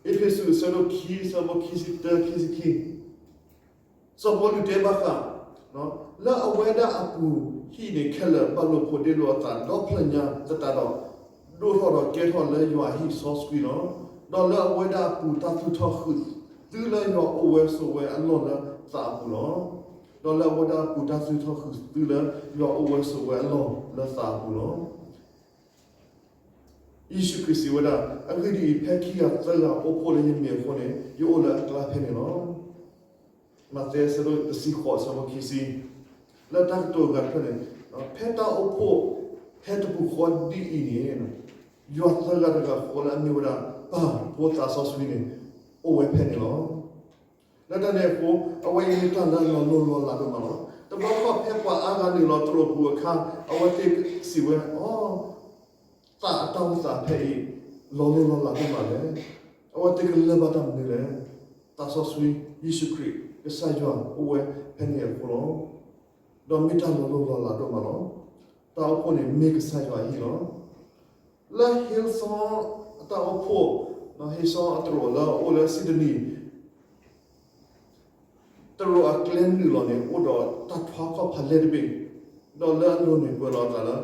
အ့းဖ့းစူး အဆၢဒိၣ်ခံ အဆၢဖိခံဆံတၢ ခံဆံခံ, စီၤပီလူးတဲဘၣ်ဃး လၢအဝဲဒၣ်အပူၤဟံၣ်န့ၣ်ခဲလၢာ် ဘၣ်လိာ်ဖိးဒ့လိာ်အသးဒီဖျၢၣ်ညါသတးဒီး ဒိၣ်ထီၣ်ဒီးကဲထီၣ်လၢယွၤအဟံၣ်စီဆှံလီၤ. ဒီးလၢအဝဲဒၣ်အပူၤတၢ်သူၣ်ထီၣ်ဃုာ်သုလၢယွၤအိၣ်ဝဲဆိးဝဲအလီၢ်လၢသးအပူၤလီၤ. ဒီးလၢအဝဲဒၣ်အပူၤတၢ်သူၣ်ထီၣ်ဃုာ်သုလၢယွၤအိၣ်ဝဲဆိးဝဲအလီၢ်လၢသးအပူၤလီၤ. ယ့ၣ်ၡူးခရံာ်စံးဝဲဒၣ်, အဂ့ၢ်ဒ်အံၤ, ဖဲခံဂၤသၢဂၤအိၣ်ဖှိၣ်လၢယမံၤအဃိန့ၣ်, ယအိၣ်လၢအကျါဖဲန့ၣ်လီၤ. မးသဲ အဆၢဒိၣ်တဆံဃိး အဆၢဖိခံဆံ, လၢတၢ်ကတိၤအဂၤတဖျၢၣ်န့ၣ် ဖဲတၢ်အိၣ်ဖှိၣ်ဟဲတပူၤဃီဒ်အံၤန့ၣ်, ယွၤသၢဂၤတဂၤဃီလၢအမ့ၢ်ဝဲဒၣ် ပၢ် ဖိ သးစီဆှံန့ၣ် အိၣ်ဝဲဖဲန့ၣ်လီၤ. လၢတၢ်န့ၣ်အဃိ, အဝဲအံၤမ့ၢ်တၢ်လၢအလီၤလိၢ်လီၤလးဒိၣ်မးလီၤ. တဘျီဃီဖဲပှၤအါဂၤနုာ်လီၤသရိာ်ပူၤအခါ, အဝဲသ့ၣ်စံးဝဲ, အိ, သးအတၢ်အိၣ်သးဖဲအံၤ လီၤလိၢ်လီၤလးဒိၣ်မးလဲၣ်. အဝဲသ့ၣ်ကလၢၢ်ဘၣ်တၢ်မနုၤလဲၣ်. သးစီဆှံ, ယ့ၣ်ၡူးခရံာ်, ကစၢ်ယွၤအိၣ်ဝဲဖဲန့ၣ်အဃိလီၤ. ဒီးမ့ၢ်တၢ်လီၤလိၢ်လီၤလးဒိၣ်မးလီၤ. တၢ်အိၣ်ဖှိၣ်န့ၣ်မ့ၢ်ကစၢ်ယွၤအဟံၣ်လီၤ. လၢ Hillsong အတၢ်အိၣ်ဖှိၣ်, Hillsong အသရိာ်လၢအအိၣ်လၢ Sydney သရိာ်အကျဲနုာ်လီၤန့ၣ် အိၣ်ဒီးတၢ်ထွါခီၣ်ဖးလဲၢ်တဘ့ၣ်, ဒီးလၢအလိၤန့ၣ် ကွဲးလီၤအသးလၢ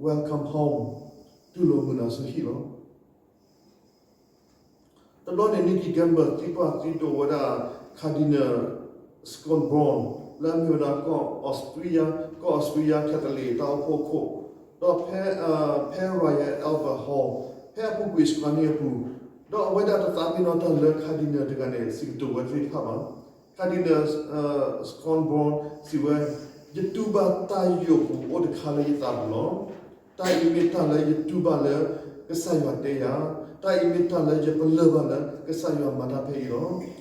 Welcome home, တူၢ်လိာ်မုာ်နၤဆူဟံၣ်လီၤ. တဘျီန့ၣ် Nicky Gumbel သံကွၢ်သံဒိးဝဲဒၣ် Cardinal Schönborn လၢအမ့ၢ်ဝဲဒၣ် ကီၢ်အီစထြ့ယါ, ကီၢ်အီစထြ့ယါ Catholic တၢ်အိၣ်ဖှိၣ်အခိၣ်, ဒီးဖဲ ဖဲ Royal Albert Hall ဖဲအပူၤကွံာ်စှၤနံၤအပူၤ, ဒီးအဝဲဒၣ်တသးပ့ၤနီၣ်တၢ်လၢ Cardinal တဂၤန့ၣ် စံးကတိၤဝဲသ့ၣ်တဖၣ်ဘၣ်. Cardinal Schönborn စံးဝဲ, ယတူၢ်ဘၣ်တၢ်ယိာ်ပူၤအိၣ်တခါလၢယသးပူၤလီၤ. တၢ်အံၤမ့ၢ်တၢ်လၢယတူၢ်ဘၣ်လၢ ကစၢ်ယွၤတဲယၤ, တၢ်အံၤမ့ၢ်တၢ်လၢယပလၢၢ်ဘၣ်လၢ ကစၢ်ယွၤမၤတၢ်ဖဲအံၤလီၤ.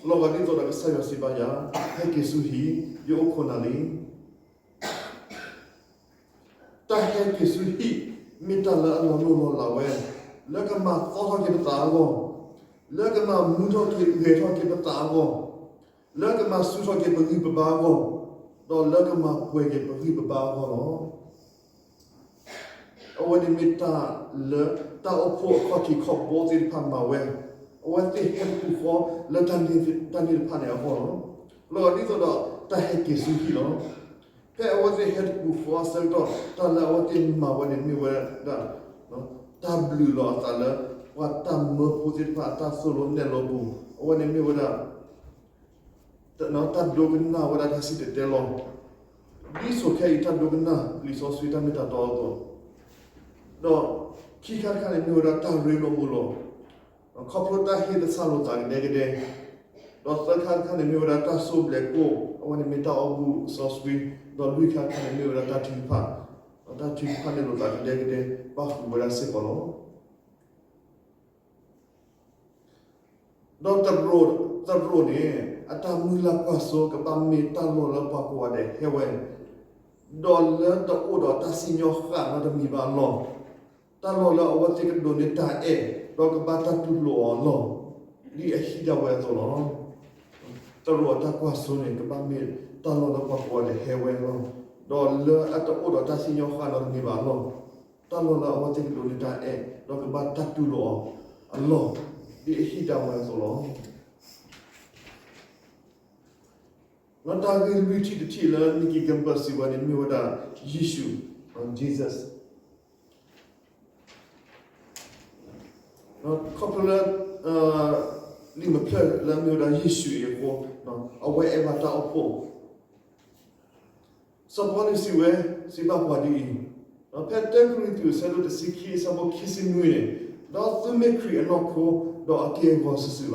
လီၤဂာ်ဒ်သိးဒီးကစၢ်ယွၤစံးဘၣ်ယၤ, ဟဲက့ၤဆူဟံၣ်, ယအိၣ်ခိးနၤလံ. တၢ်ဟဲက့ၤဆူဟံၣ် မ့ၢ်တၢ်လၢအလီၤလိၢ်လီၤလးဝဲ, လၢကမၤသီထီၣ်က့ၤပသးအဂီၢ်, လၢကမၤမူထီၣ်က့ၤဂဲၤထီၣ်က့ၤပသးအဂီၢ်, လၢကမၤဆူၣ်ထီၣ်က့ၤပဂံၢ်ပဘါအဂီၢ်, ဒီးလၢကမၤပှဲၤက့ၤပဂံၢ်ပဘါအဂီၢ်လီၤ. အဝဲန့ၣ်မ့ၢ်တၢ်လၢတၢ်အိၣ်ဖှိၣ်အခီၣ်ထံးခီၣ်ဘိသ့ၣ်တဖၣ်မၤဝဲ, အဝဲသ့ၣ်ဟဲတပူၤဃီလၢတၢ်န့ၣ်တဖၣ်န့ၣ်အဂီၢ်လီၤ. လီၤဂာ်ဒ်သိးဒီးတၢ်ဟဲက့ၤဆူဟံၣ်လီၤ. ဖဲအဝဲသ့ၣ်ဟဲတပူၤဃီအဆၢကတီၢ် တၢ်လၢအဝဲသ့ၣ်မၤဝဲန့ၣ်မ့ၢ်ဝဲဒၣ် တၢ်ဘျုးလီၤအသးလၢ ပှၤတၢ်မၢဖိသ့ၣ်တဖၣ်အတၢ်သိၣ်လိနဲၣ်လိပူၤ, အဝဲန့ၣ်မ့ၢ်ဝဲဒၣ် တၢ်ဒိကနၣ်ဝဲဒၣ်တၢ်စံၣ်တဲၤတဲလီၤ, ဒ်သိးခဲအံၤတၢ်ဒိကနၣ်လံာ်စီဆှံတၢ်မ့ၢ်တၢ်တီအသိး, ဒီးခံခါတခါန့ၣ်မ့ၢ်ဝဲဒၣ်တၢ်ရ့လိာ်မုာ်လိာ်, ခီဖျိတၢ်ဟ့ၣ်သဆၣ်လိာ်သးကဒဲကဒဲ, ဒီးသၢခါတခါန့ၣ်မ့ၢ်ဝဲဒၣ်တၢ်ဆိၣ်ဘျဲးကိၣ်, အဝဲန့ၣ်မ့ၢ်တၢ်အိၣ်မူစီဆှံ, ဒီးလွံၢ်ခါတခါန့ၣ်မ့ၢ်ဝဲဒၣ်တၢ်ထုကဖၣ်, ဒီးတၢ်ထုကဖၣ်န့ၣ်လိာ်သးကဒဲကဒဲ ပၣ်ဃုာ်ဝဲဒၣ်စ့ၢ်ကီးလီၤ. ဒီးသရိာ်, သရိာ်န့ၣ် အတၢ်မုၢ်လၢ်ကွၢ်စိကဘၣ်မ့ၢ်တၢ်လီၢ်လၢပှၤကိးဂၤဒဲးဟဲဝဲ, ဒီးလၢတအိၣ်ဒီးတၢ်စံၣ်ညီၣ်ဃၣ်နီတမံၤဘၣ်အလီၢ်, တၢ်လီၢ်လၢအဝဲသ့ၣ်ကဒိးန့ၢ်တၢ်အဲၣ်, ဒီးကဘၣ်တၢ်တူၢ်လိာ်အီၤအလီၢ်, ဒ်အဟံးဒၣ်ဝဲအသိးလီၤ. သရိာ်အတၢ်ကွၢ်စိန့ၣ် ကဘၣ်မ့ၢ်တၢ်လီၢ်လၢပှၤကိးဂၤဒဲးဟဲဝဲလီၤ, ဒီးလၢအတအိၣ်ဒီးတၢ်စံၣ်ညီၣ်ဃၣ်နီတမံၤဘၣ်အလီၢ်, တၢ်လီၢ်လၢအဝဲသ့ၣ်ကဒိးန့ၢ်တၢ်အဲၣ်, ဒီးကဘၣ်တၢ်တူၢ်လိာ်အီၤအလီၢ်, ဒ်အဟံးဒၣ်ဝဲအသိးလီၤ. ဒီးတၢ်ဂ့ၢ်လွံၢ်ထံၣ်တထံၣ်လၢ Nicky Gumbel စံးဝဲန့ၣ် မ့ၢ်ဝဲဒၣ်ယ့ၣ်ၡူး, Jesus ခီဖျိလၢ လံာ်မဖျၢၣ်လၢမ့ၢ်ဝဲဒၣ်ယ့ၣ်ၡူးအံၤအဃိ, အဝဲအဲၣ်ဘၣ်တၢ်အိၣ်ဖှိၣ်, စီၤပီလူးစံးဝဲ, စံးဘၣ်ပှၤဒ်အံၤ, ဖဲတၢကရံၣ်သူး အဆၢဒိၣ်တဆံခံ အဆၢဖိခံဆံနွံန့ၣ်, ဒီးသုမ့ၢ်ခရံာ်အနီၢ်ခိ, ဒီးအက့ၢ်အဂီၤစုာ်စုာ်လီၤ.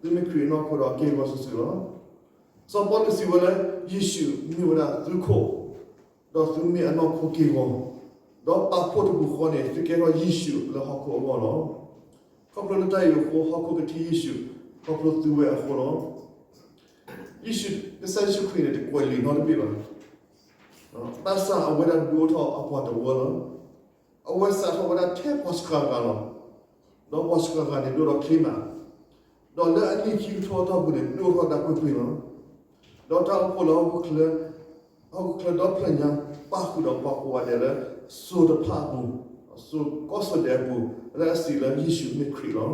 သုမ့ၢ်ခရံာ်အနီၢ်ခိဒီးအက့ၢ်အဂီၤစုာ်စုာ်လီၤ. စီၤပီလူးစံးဝဲလၢ ယ့ၣ်ၡူးမ့ၢ်ဝဲဒၣ်သုခိၣ်, ဒီးသုမ့ၢ်အနီၢ်ခိက့ၢ်ဂီၤ, ဒီးပာ်ဖှိၣ်တပူၤဃီန့ၣ် သုကဲထီၣ်ယ့ၣ်ၡူးလၢဟီၣ်ခိၣ်အဂီၢ်လီၤ. ခီဖျိလၢတၢ်အံၤအဃိ ဟီၣ်ခိၣ်ကထံၣ်ယ့ၣ်ၡူး, ခီဖျိသုဝဲအဃိလီၤ. ယ့ၣ်ၡူး, ကစၢ်ယ့ၣ်ၡူးခရံာ်န့ၣ် တကွဲးလံာ်နီတဘ့ၣ်ဘၣ်. ဘၣ်ဆၣ်အဝဲဒၣ်ဒိၣ်ထီၣ်အပှၤတဝၢလီၤ. အဝဲစးထီၣ်ဝဲဒၣ်ထဲပှၤစှၤဂၤလီၤ. ဒီးပှၤစှၤဂၤန့ၣ်ဒိၣ်ထီၣ်ချ့မး, ဒီးလၢအနံၣ်ခံကထိအတီၢ်ပူၤန့ၣ် ဒိၣ်ထီၣ်ဒၣ်ကွ့ၢ်ကွ့ၢ်လီၤ. ဒီးတၢ်အိၣ်ဖှိၣ်လၢဟီၣ်ခိၣ်ချၢ, ဟီၣ်ခိၣ်ချၢဒီဖျၢၣ်ညါ ပၣ်ဃုာ်ဒီးပှၤကိးဂၤဒဲးလၢ စိၤတဖၣ်အပူၤ, စိၤကီၢ်စိၤဒဲးအပူၤ, လၢအစံးလၢယ့ၣ်ၡူးမ့ၢ်ခရံာ်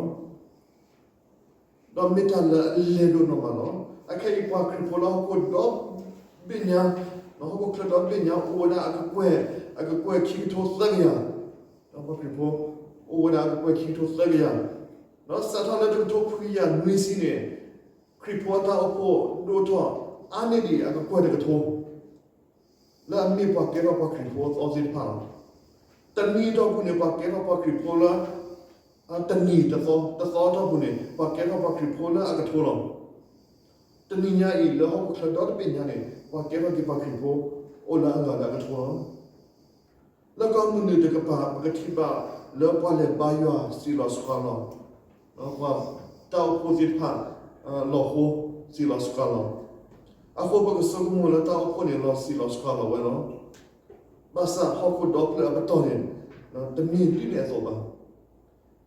လီၤ. ဒီးမ့ၢ်တၢ်လၢအလဲၤဒိၣ်နီၢ်မးလီၤ. အခဲအံၤပှၤခရံာ်ဖိလၢဟီၣ်ခိၣ်ဒီဘ့ၣ်ညါ, ဟီၣ်ခိၣ်ချၢဒီဘ့ၣ်ညါ အိၣ်ဝဲဒၣ်အကကွဲၢ်, အကကွဲၢ်ခံကထိသၢကယၤ, ဒီးပှၤခရံာ်ဖိ အိၣ်ဝဲဒၣ်အကကွဲၢ်ခံကထိသၢကယၤ, ဒီးစးထီၣ်လၢတကထိခွံကယၤနွံဆံန့ၣ်, ခရံာ်ဖိအတၢ်အိၣ်ဖှိၣ်ဒိၣ်ထီၣ်အါန့ၢ်ဒံးအကကွဲၢ်တကထိ လၢအမ့ၢ်ပှၤကဲထီၣ်ပှၤခရံာ်ဖိအသီသ့ၣ်တဖၣ်လီၤ. တနံၤအတီၢ်ပူၤန့ၣ် ပှၤကဲထီၣ်ပှၤခရံာ်ဖိလၢ တနံၤတသီ, တသီအတီၢ်ပူၤန့ၣ် ပှၤကဲထီၣ်ပှၤခရံာ်ဖိလၢအကထိလီၤ. တနံၤညါအံၤ လၢဟီၣ်ခိၣ်ချၢဒီတဘ့ၣ်ညါန့ၣ် ပှၤကဲထီၣ်က့ၤပှၤခရံာ်ဖိ အိၣ်လၢအဂၤလၢအကထိလီၤ. လၢကီၢ်မုၢ်နုာ်တကပၤ ပကထံၣ်ဘၣ်လၢပှၤလဲၤဘါယွၤစံးလီၤစှၤလီၤ, ပှၤတၢ်အိၣ်ဖှိၣ်သ့ၣ်တဖၣ် လီၤဟိစံးလီၤစှၤလီၤ. အဃိပကဆိကမိၣ်လၢတၢ်အိၣ်ဖှိၣ်န့ၣ် လီၤစံးလီၤစှၤလီၤဝဲလီၤ. ဘၣ်ဆၣ်ဟီၣ်ခိၣ်ဒီဖျၢၣ်အပတီၢ်န့ၣ် တမ့ၢ်ဒ်န့ၣ်အသိးဘၣ်.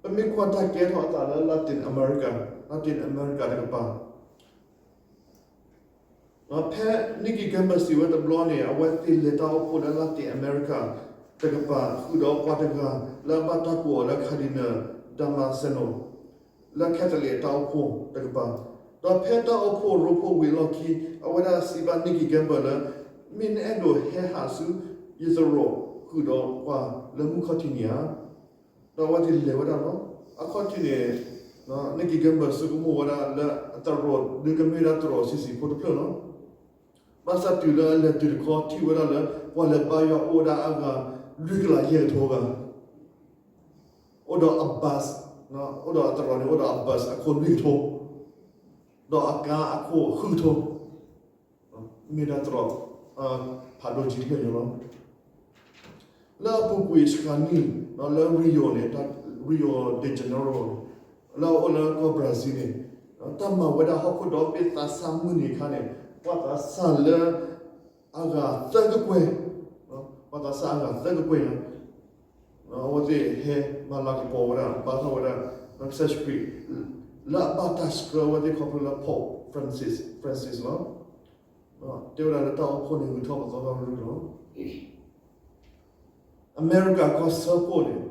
ပမ့ၢ်ကွၢ်တၢ်ကဲထီၣ်အသးလၢ Latin America, Latin America တကပၤ ဖဲ Nicky Gumbel စံးဝဲတဘျီန့ၣ် အဝဲသ့ၣ်လဲၤတၢ်အိၣ်ဖှိၣ်လၢ Latin America တကပၤ ဃုာ်ဒီးပှၤတဂၤလၢအဘၣ်တၢ်ကိးအီၤလၢ Cardinal Damasceno လၢ Catholic အတၢ်အိၣ်ဖှိၣ်တကပၤ, ဒီးဖဲတၢ်အိၣ်ဖှိၣ်ရိဖှိၣ်ဝံၤအလီၢ်ခံ အဝဲဒၣ်စံးဘၣ် Nicky Gumbel လၢ မ့ၢ်နအဲၣ်ဒိးဟဲဟးဆူယသရိာ်ဃုာ်ဒီးပှၤလၢမုၢ်ခီၣ်ထံးန့ၣ်ဧါ. ဒီးအဝဲသ့ၣ်လဲၤဝဲဒၣ်လီၤ. အခီၣ်ထံးန့ၣ် Nicky Gumbel ဆိကမိၣ်ဝဲဒၣ်လၢအသရိာ်ဒုးကမ့ၢ်ဒၣ်သရိာ်ဆံးဆံးဖိတဖျၢၣ်လီၤ. ဘၣ်ဆၣ်တုၤလၢအလဲၤတုၤတခီ ထံၣ်ဝဲဒၣ်လၢ ပှၤလဲၤဘါယွၤအိၣ်ဝဲဒၣ်အဂၤ လွံၢ်ကလးယဲၢ်ကထိဂၤ, အိၣ်ဒီးအ bus, အိၣ်ဒီးအသရိာ်န့ၣ် အိၣ်ဒီးအ bus အခိၣ်လွံၢ်ကထိ, ဒီးအကါအခိၣ်ဃုကထိ မ့ၢ်ဒၣ်သရိာ်ဖးဒိၣ်ကံတဖျၢၣ်ညါလီၤ. လၢအပူၤကွံာ်စှၤနံၣ် လၢ Rio န့ၣ် Rio de Janeiro န့ၣ် လၢအအိၣ်လၢကီၢ် Brazil န့ၣ် တၢ်မၤဝဲဒၣ်ဟီၣ်ခိၣ်ဒီဘ့ၣ်သးစၢ်မုၢ်နံၤအခါန့ၣ် ပှၤသးစၢ်လၢအဂၤသၢကကွဲၢ်, ပှၤသးစၢ်အဂၤသၢကကွဲၢ်ညါ အဝဲသ့ၣ်ဟဲမၤလၤကပီၤဝဲဒၣ် ဘါထီၣ်ဝဲဒၣ် ကစၢ်ယ့ၣ်ၡူးခရံာ် လၢအဘၣ်တၢ်ဆှၢအဝဲသ့ၣ်ခီဖျိလၢ Pope Francis, Francis လီၤ. တဲဝဲဒၣ်လၢတၢ်အိၣ်ဖှိၣ်န့ၣ် ဂုၤထီၣ်ပသီထီၣ်ရူၢ်လီၤ. အမဲရကၤကီၢ်စၢဖှိၣ်န့ၣ်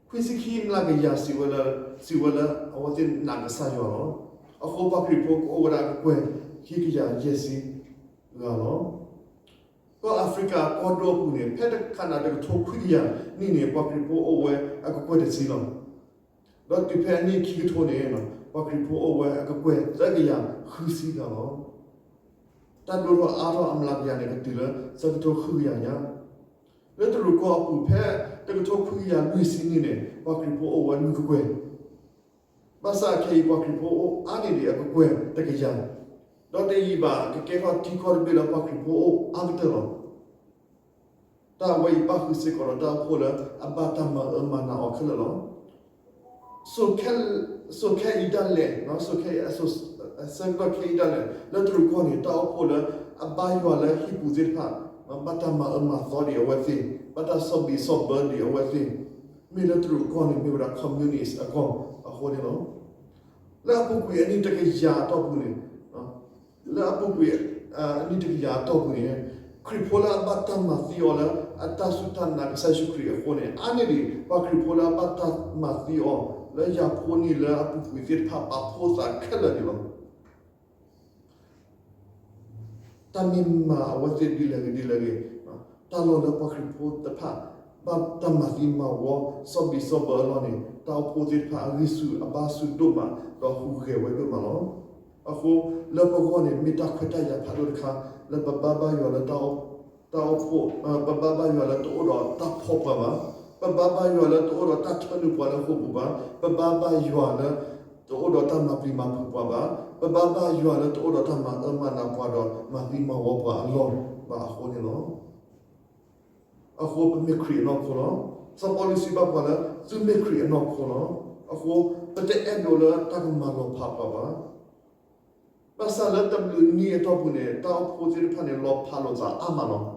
ခွံဆံခံမျးကယၤစံးဝဲလၢ, စံးဝဲလၢအဝဲသ့ၣ်နာ်ကစၢ်ယွၤလီၤ. အဃိပှၤခရံာ�ဖိကအိၣ်ဝဲဒၣ်အကကွဲၢ် ခံကယၤယဲၢ်ဆံဂၤလီၤ. ကီၢ်အၤဖရံကၤကီၢ်ဒိၣ်အပူၤန့ၣ် ဖဲတခါနၤတကထိခွံကယၤနံၣ်န့ၣ် ပှၤခရံာဖိအိၣ်ဝဲအကကွဲၢ်တဆံလီၤ. ဒီးတုၤဖဲအနံၣ်ခံကထိန့ၣ် ပှၤခရံဖိအိၣ်ဝဲအကကွဲၢ်သၢကယၤဃုဆံဂၤလီၤ. တၢ်ဒိၣ်ထီၣ်အါထီၣ်အမျးကယၤန့ၣ် ကတုၤလၢသၢကထိဃုကယၤညါ. လၢတရူးကီၢ်အပူၤဖဲတကထိခွံကယၤလွံၢ်ဆံနံၣ်န့ၣ် ပှၤခရံဖိအိၣ်ဝဲလွံၢ်ကကွဲၢ်. ဘၣ်ဆၣ်ခဲအံၤပှၤခရံဖိအိၣ်အါန့ၢ်ဒံးအကကွဲၢ်တကယၤ, ဒီးတယံာ်ဘၣ်ကကဲထီၣ်ထံကီၢ်တဘ့ၣ်လၢပှၤခရံဖိအိၣ်အါကတၢၢ်လီၤ. တၢ်ဝဲအံၤပၣ်ဃုာ်စ့ၢ်ကီးဒီးတၢ်အိၣ်ဖှိၣ်လၢအဘၣ်တၢ်မၤအၢမၤနးအီၤခဲလၢာ်လီၤ. စိၤခဲအံၤဒၣ်လဲာ်, စိၤခဲအံၤ, ဆၢကတီၢ်ခဲအံၤဒၣ်လဲာ် လၢတရူးကီၢ်န့ၣ် တၢ်အိၣ်ဖှိၣ်လၢအဘါယွၤလၢဟံၣ်ပူၤသ့ၣ်တဖၣ် ဘၣ်တၢ်မၤအၢမၤသီဒံးအဝဲသ့ၣ်, ဘၣ်တၢ်ဆီၣ်ဘံၣ်ဆီၣ်ဘၢဒံးအဝဲသ့ၣ်, မ့ၢ်လၢတရူးကီၢ်န့ၣ် မ့ၢ်ဝဲဒၣ် communist အကီၢ်အဃိန့ၣ်လီၤ. လၢအပူၤကွံာ်အနံၣ်တကယၤအတီၢ်ပူၤန့ၣ်, လၢအပူၤကွံာ်အနံၣ်တကယၤအတီၢ်ပူၤန့ၣ် ခရံာ်ဖိလၢအဘၣ်တၢ်မၤသံအီၤလၢအတၢ်စူၢ်တၢ်နာ်ကစၢ်ယ့ၣ်ၡူးခရံာ်အဃိန့ၣ် အါန့ၢ်ဒံး ပှၤခရံာ်ဖိလၢအဘၣ်တၢ်မၤသံအီၤလၢယၤဖိနံၣ်လၢအပူၤကွံာ်သ့ၣ်တဖၣ်ပာ်ဖှိၣ်သးခဲလၢာ်န့ၣ်လီၤ. တၢ်မ့ၢ်မၤအဝဲသ့ၣ်ဒ်လဲၣ်ဂ့ၤဒ်လဲၣ်ဂ့ၤ, တၢ်လီၢ်လၢပှၤခရံာ်ဖိတဖၣ် ဘၣ်တၢ်မၤသံမၤဝီ ဆီၣ်ဘံၣ်ဆီၣ်ဘၢအလီၢ်န့ၣ် တၢ်အိၣ်ဖှိၣ်သ့ၣ်တဖၣ်အဂံၢ်ဆူၣ်အဘါဆူၣ်ဒိၣ်မး ဒီးဟူးဂဲၤဝဲဒိၣ်မးလီၤ. အဃိ လၢပဂီၢ်န့ၣ် မ့ၢ်တၢ်ခွဲးတၢ်ယာ်ဖးဒိၣ်တခါ လၢပဘါဘါယွၤလၢတၢ်အိၣ်ဖှိၣ်, ပဘါဘါယွၤလၢတအိၣ်ဒီးတၢ်ဖီၣ်ပှၤဘၣ်, ပဘါဘါယွၤလၢတအိၣ်ဒီးတၢ်ထၢနုာ်ပှၤလၢဃိာ်ပူၤဘၣ်, ပဘါဘါယွၤလၢ တအိၣ်ဒီးတၢ်မၤပျံၤမၤဖုးပှၤဘၣ်, ပဘါဘါယွၤလၢတအိၣ်ဒီးတၢ်မၤအၢမၤနးပှၤဒီးမၤသံမၤဝီပှၤအလီၢ်ဘၣ်အဃိန့ၣ်လီၤ. အဃိပမ့ၢ်ခရံာ်အနီၢ်ခိလီၤ. စီၤပီလူးစံးဘၣ်ပှၤလၢ သုမ့ၢ်ခရံာ်အနီၢ်ခိလီၤ. အဃိ ပတအဲၣ်ဒိးလၢတၢ်ကမၤလီၤဖးပှၤဘၣ်. ဘၣ်ဆၣ်လၢတဘျုးနံၣ်အတီၢ်ပူၤန့ၣ် တၢ်အိၣ်ဖှိၣ်သ့ၣ်တဖၣ်န့ၣ် လီၤဖးလိာ်သးအါမးလီၤ.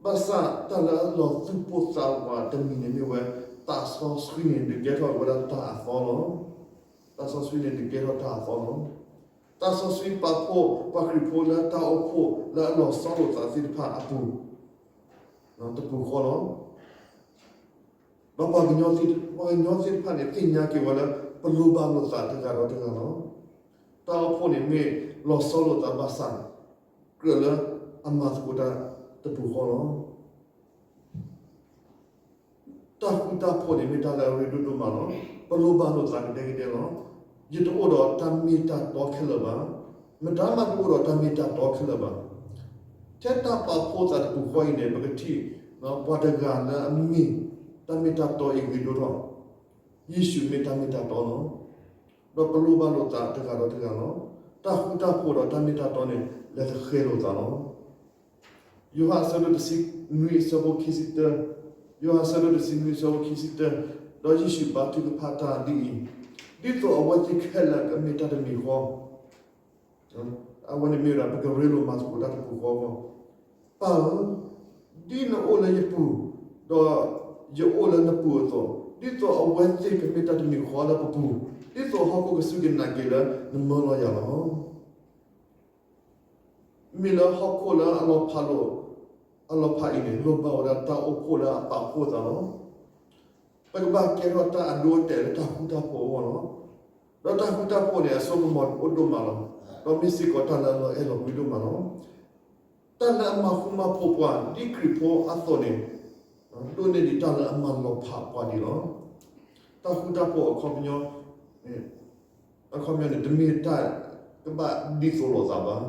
ဘၣ်ဆၣ်တၢ်လၢအလီၤသူၣ်ပိၢ်သးဝးတမံၤန့ၣ်မ့ၢ်ဝဲ သးစီဆှံန့ၣ်ဒုးကဲထီၣ်ဝဲဒၣ်တၢ်အသီလီၤ. သးစီဆှံန့ၣ်ဒုးကဲထီၣ်တၢ်အသီလီၤ. သးစီဆှံပာ်ဖှိၣ်ပှၤခရံာ်ဖိလၢတၢ်အိၣ်ဖှိၣ်လၢအလီၤဆီလိာ်သးသ့ၣ်တဖၣ်အပူၤ တပူၤဃီလီၤ. ဒီးပှၤကညီသ့ၣ်တဖၣ်န့ၣ် သ့ၣ်ညါက့ၤဝဲလၢ ပလိၣ်ဘၣ်လိာ်သးတဂၤဒီးတဂၤလီၤ. တၢ်အိၣ်ဖှိၣ်န့ၣ်မ့ၢ်လီၤဆီလိာ်သးဘၣ်ဆၣ် ကြၢးလၢအမၤသကိးတၢ်တပူၤဃီလီၤ. တၢ်ဃူတၢ်ဖိးန့ၣ်မ့ၢ်တၢ်လၢအရ့ဒိၣ်ဒိၣ်မးလီၤ. ပလိၣ်ဘၣ်လိာ်သးကဒဲကဒဲလီၤ. ယတအိၣ်ဒီးတၢ်မ့ၢ်တၢ်တီခဲလၢာ်ဘၣ်. မတၤမးတအိၣ်ဒီးတၢ်မ့ၢ်တၢ်တီခဲလၢာ်ဘၣ်. ထဲတၢ်ပာ်ဖှိၣ်သးတပူၤဃီအံၤန့ၣ် ပကထံၣ် ပှၤတဂၤလၢအမ့ၢ်တၢ်မ့ၢ်တၢ်တီအံၤဂ့ၤဒိၣ်ထီၣ်, ယ့ၣ်ၡူးမ့ၢ်တၢ်မ့ၢ်တၢ်တီလီၤ. ဒီးပလိၣ်ဘၣ်လိာ်သးတဂၤဒီးတဂၤလီၤ. တၢ်ဃူတၢ်ဖိးဒီးတၢ်မ့ၢ်တၢ်တီန့ၣ် လဲၤသဃဲၤလိာ်သးလီၤ. ယိၤဟၣ်အဆၢဒိၣ်တဆံနွံအဆၢဖိခံဆံတၢ, ယိၤဟၣ်အဆၢဒိၣ်တဆံနွံ အဆၢဖိခံဆံတၢ, ဒီးယ့ၣ်ၡူးဘါထုကဖၣ်တၢ်ဒ်အံၤ, ဒ်သိးအဝဲသ့ၣ်ခဲလၢာ်ကမ့ၢ်တၢ်တမံၤဃီ, အဝဲန့ၣ်မ့ၢ်ဝဲဒၣ်ပကရ့လိာ်မၤသကိးတၢ်တပူၤဃီအဂီၢ်, ပၢ်ဧၢ, ဒ်နအိၣ်လၢယပူၤ, ဒီးယအိၣ်လၢနပူၤအသိး, ဒ်သိးအဝဲသ့ၣ်ကမ့ၢ်တၢ်တမံၤဃီလၢပပူၤ, ဒ်သိးဟီၣ်ခိၣ်ကစူၢ်က့ၤနာ်က့ၤလၢနမၢလီၤယၤလီၤ. မ့ၢ်လၢဟီၣ်ခိၣ်လၢအလီၤဖးလိာ်, အလီၤဖးအံၤန့ၣ် လိၣ်ဘၣ်ဝဲဒၣ်တၢ်အိၣ်ဖှိၣ်လၢအပာ်ဖှိၣ်အသးလီၤ. ပကဘၣ်ကဲထီၣ်တၢ်အဒိအတဲာ်လၢတၢ်ဃူတၢ်ဖိးအဂီၢ်လီၤ. ဒီးတၢ်ဃူတၢ်ဖိးန့ၣ် အစိကမီၤအိၣ်ဒိၣ်မးလီၤ. ဒီးမ့ၢ်စ့ၢ်ကီးတၢ်လၢအလီၤအဲၣ်လီၤကွံဒိၣ်မးလီၤ. တၢ်လၢအမၤဃူမၤဖိးပှၤဒ်ခရံာ်ဖိအသိးန့ၣ်, ဒိၣ်န့ၢ်ဒံးတၢ်လၢအမၤလီၤဖးပှၤဒံးလီၤ. တၢ်ဃူတၢ်ဖိးအခီပညီ, အခီပညီန့ၣ် တမ့ၢ်တၢ်ကဘၣ်ဒ်သိးလိာ်သးဘၣ်.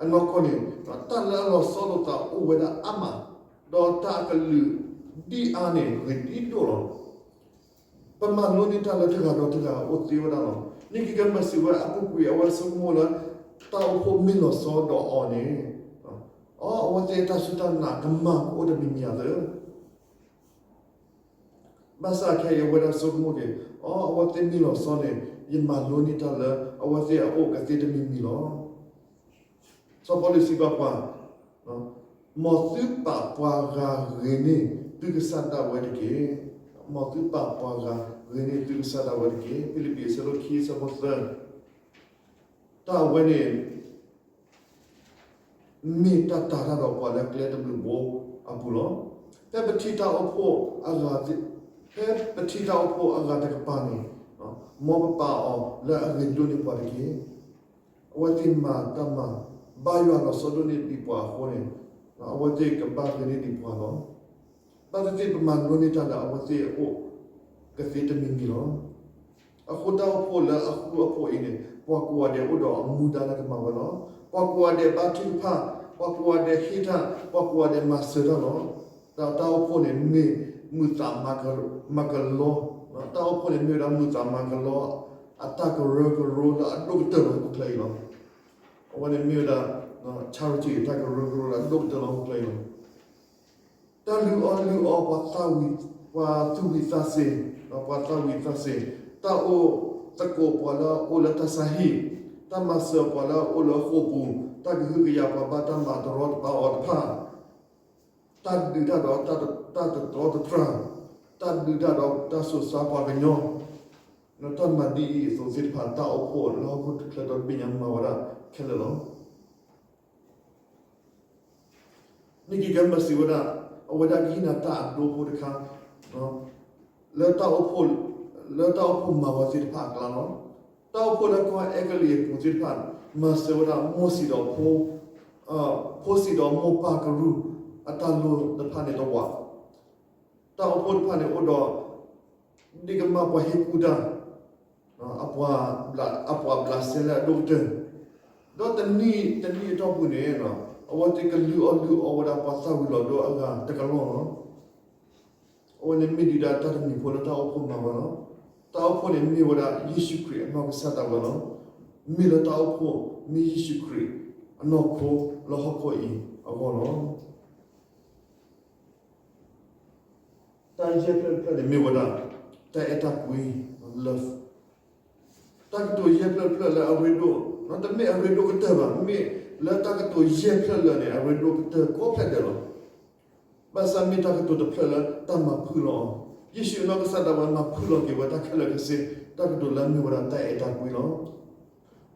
အနီၢ်ကီၢ်န့ၣ် တၢ်လၢအလီၤဆီလိာ်သးအိၣ်ဝဲဒၣ်အါမး, ဒီးတၢ်အကလုာ်ဒ်အါန့ၣ် ဂ့ၤဒ်ဒိၣ်လီၤ. ပမၤလိန့ၢ်တၢ်လၢတဂၤဒီးတဂၤအိၣ်သ့ဝဲဒၣ်လီၤ. နံၣ်ခံကမၢၢ်စံးဝဲအပူၤကွံာ် အဝဲဆိကမိၣ်လၢ တၢ်အိၣ်ဖှိၣ်မ့ၢ်လီၤဆီဒီးအီၤန့ၣ်, အီ အဝဲသ့ၣ်အတၢ်စူၢ်တၢ်နာ်ကမၤကအိၣ်တမံၤမံၤအသး ဘၣ်ဆၣ်ခဲအံၤအဝဲဒၣ်ဆိကမိၣ်က့ၤ, အီ အဝဲသ့ၣ်မ့ၢ်လီၤဆီန့ၣ် ယမၤလိန့ၢ်တၢ်လၢအဝဲသ့ၣ်အအိၣ်ကသ့တမံၤမံၤလီၤ. စီၤပီလူးစံးဘၣ်ပှၤ, မ်သုပာ်ပှၤဂၤဂ့ၤန့ၢ်သုကစၢ်ဒၣ်ဝဲတက့ၢ်. မ်သုပာ်ပှၤဂၤဂ့ၤန့ၢ်သုကစၢ်ဒၣ်ဝဲတက့ၢ်. ဖံလံးပံးအဆၢဒိၣ်ခံ အဆၢဖိသၢ, တၢ်အဝဲန့ၣ် မ့ၢ်တၢ်တာ်တၢ်ဒီးပှၤလၢကျဲတဘျုးဘိအပူၤလီၤ. ဖဲပထံၣ်တၢ်အိၣ်ဖှိၣ်အဂၤ, ဖဲပထံၣ်တၢ်အိၣ်ဖှိၣ်အဂၤတကပၤန့ၣ်, မ်ပပာ်အီၤလၢအဂ့ၤဒိၣ်န့ၢ်ပှၤတက့ၢ်. အဝဲသ့ၣ်မၤတၢ်မၤဘါယွၤလီၤဆီဒိၣ်န့ၢ်ဒံးပှၤအဃိန့ၣ်, အဝဲသ့ၣ်ကဘၣ်ဂ့ၤန့ၢ်ဒံးပှၤလီၤ. ဘၣ်သ့ၣ်သ့ၣ်ပမၤလိန့ၢ်တၢ်လၢအဝဲသ့ၣ်အအိၣ်ကသ့တမံၤမံၤလီၤ. အဃိတၢ်အိၣ်ဖှိၣ်လၢအဃူအဖိးအံၤန့ၣ် ပှၤကိးဂၤဒဲးအိၣ်ဒီးအမူဒါလၢကမၤဝဲလီၤ. ပှၤကိးဂၤဒဲးဘါထုကဖၣ်, ပှၤကိးဂၤဒဲးဟ့ၣ်တၢ်, ပှၤကိးဂၤဒဲးမၤစၢၤတၢ်လီၤ. ဒီးတၢ်အိၣ်ဖှိၣ်န့ၣ်မ့ၢ်မုာ်သးမၤက, မၤကလီ, တၢ်အိၣ်ဖှိၣ်န့ၣ်မ့ၢ်ဝဲဒၣ်မုာ်သးမၤကလီ အတၢ်ကရၢကရိလၢအဒိၣ်ကတၢၢ်လီၤဟီၣ်ခိၣ်ချၢအံၤလီၤ. အဝဲန့ၣ်မ့ၢ်ဝဲဒၣ် charity တၢ်ကရၢကရိလၢအဒိၣ်ကတၢၢ်လီၤဟီၣ်ခိၣ်ချၢအံၤလီၤ. တၢ်လုၢ်အီၣ်လုၢ်အီပှၤသးဝံၣ်, ပှၤသူၣ်ဝံၣ်သးစ့ၤ, ပှၤသးဝံၣ်သးစ့ၤ, တၢ်အိၣ်သကိးပှၤလၢအအိၣ်လၢတၢ်ဆါဟံၣ်, တၢ်မၤစၢၤပှၤလၢအအိၣ်လၢဃိာ်ပူၤ, တၢ်ကဟုကယာ်ပှၤဘၣ်တၢ်မၤတရီတပါအီၤတဖၣ်, တၢ်ဒုးတၢ်ဒီးတၢ်တတြီတတြၢ်, တၢ်ဒုးတၢ်ဒီးတၢ်စိာ်ဆှၢပှၤကညီ, တၢ်မၤဒ်အံၤအသိးသ့ၣ်တဖၣ် တၢ်အိၣ်ဖှိၣ်လၢဟီၣ်ခိၣ်ချၢဒီတဘ့ၣ်ညါမၤဝဲဒၣ်ခဲလၢာ်လီၤ. နံၣ်ကံၤကဲမၢစံးဝဲဒၣ်, အဝဲဒၣ်ကဟံးနၤတၢ်အဒိဖိတခါ, လၢတၢ်အိၣ်ဖှိၣ်, လၢတၢ်အိၣ်ဖှိၣ်မၤဝဲသ့ၣ်တဖၣ်အကျါလီၤ. တၢ်အိၣ်ဖှိၣ်လၢကီၢ်အဲကလံးအပူၤသ့ၣ်တဖၣ် မၤစၢၤဝဲဒၣ်မိၢ်စံၣ်ဒီးဖိ, ဖိစံၣ်ဒီးမိၢ်ပၢ်ကရူၢ်အတၢ်လိၣ်တဖၣ်န့ၣ်တဝး, တၢ်အိၣ်ဖှိၣ်တဖၣ်န့ၣ်အိၣ်ဒီး ဒ့ကမၣ်ပှၤဟ့ၣ်ကူၣ်တၢ်, အပှၤဘျးစဲလၢအဒိၣ်ကတၢၢ်, ဒီးတနံၣ်တနံၣ်အတီၢ်ပူၤန့ၣ် အဝဲသ့ၣ်ကလုၢ်အီၣ်လုၢ်အီဝဲဒၣ်ပှၤသးဝံၤလီၤဒိအဂၤတကလီၢ်လီၤ. အဝဲန့ၣ်မ့ၢ်ဒုၣ်ဒါတၢ်တမံၤဖိလၢတၢ်အိၣ်ဖှိၣ်မၤဝဲလီၤ. တၢ်အိၣ်ဖှိၣ်န့ၣ်မ့ၢ်ဝဲဒၣ်ယ့ၣ်ၡူးခရံာ်အနီၢ်ကစၢ်ဒၣ်ဝဲလီၤ. မ့ၢ်လၢတၢ်အိၣ်ဖှိၣ်မ့ၢ်ယ့ၣ်ၡူးခရံာ်အနီၢ်ခိလၢဟီၣ်ခိၣ်အံၤအဂီၢ်လီၤ. တၢ်ယဲၢ်ဖျၢၣ်တဖျၢၣ်န့ၣ်မ့ၢ်ဝဲဒၣ် တၢ်အဲၣ်တၢ်ကွံ, love. တၢ်ကတိၤယဲၢ်ဖျၢၣ်တဖျၢၣ်လၢအရ့ဒိၣ်, တမ့ၢ်အရ့ဒိၣ်ကတၢၢ်ဘၣ်, မ့ၢ်လၢတၢ်ကတိၤယဲၢ်ဖျၢၣ်လၢာ်န့ၣ် အရ့ဒိၣ်ကတၢၢ်ကိးဖျၢၣ်ဒဲးလီၤ. ဘၣ်ဆၣ်မ့ၢ်တၢ်ကတိၤတဖျၢၣ်လၢတၢ်မၤဖုၣ်လီၤအီၤ, ယ့ၣ်ၡူးအနီၢ်ကစၢ်ဒၣ်ဝဲမၤဖုၣ်လီၤက့ၤဝဲတၢ်ခဲလၢာ်ခဲဆ့, တၢ်ကတိၤလၢအမ့ၢ်ဝဲဒၣ်တၢ်အဲၣ်တၢ်ကွံလီၤ.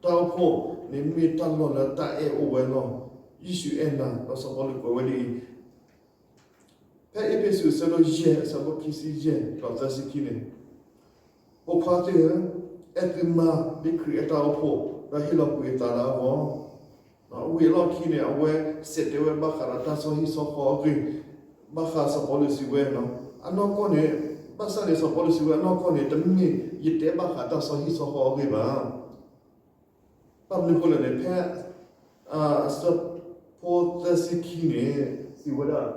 တၢ်အိၣ်ဖှိၣ်န့ၣ်မ့ၢ်တၢ်လီၢ်လၢတၢ်အဲၣ်အိၣ်ဝဲလီၤ. ယ့ၣ်ၡူးအဲၣ်နၤ, ဒီးစီၤပီလူးကွဲးဝဲဒ်အံၤ ဖဲအ့းဖ့းစူးအဆၢဒိၣ်ယဲၢ် အဆၢဖိခံဆံယဲၢ်ဒီးသၢဆံခံန့ၣ်, ဖိခွါသ့ၣ်ဧၢ, အဲၣ်သုမါဒ်ခရံာ်အဲၣ်တၢ်အိၣ်ဖှိၣ်, ဒီးဟ့ၣ်လီၤကွံာ်အသးလၢအဂီၢ်. ဝံၤအလီၢ်ခံန့ၣ် အဝဲစံးတဲဝဲဘၣ်ဃးဒီးတၢ်ဆီဟံၣ်ဆီဃီအဂ့ၢ်, ဘၣ်ဃးစီၤပီလူးစံးဝဲ, အနီၢ်ကီၢ်န့ၣ်, ဘၣ်ဆၣ်န့ၣ် စီၤပီလူးစံးဝဲအနီၢ်ကီၢ်န့ၣ် တမ့ၢ်ယတဲဘၣ်ဃးတၢ်ဆီဟံၣ်ဆီဃီအဂ့ၢ်ဘၣ်. ဘၣ်မနုၤအဃိလဲၣ်န့ၣ် ဖဲ အဆၢဖိသၢဆံခံန့ၣ် စံးဝဲဒၣ်,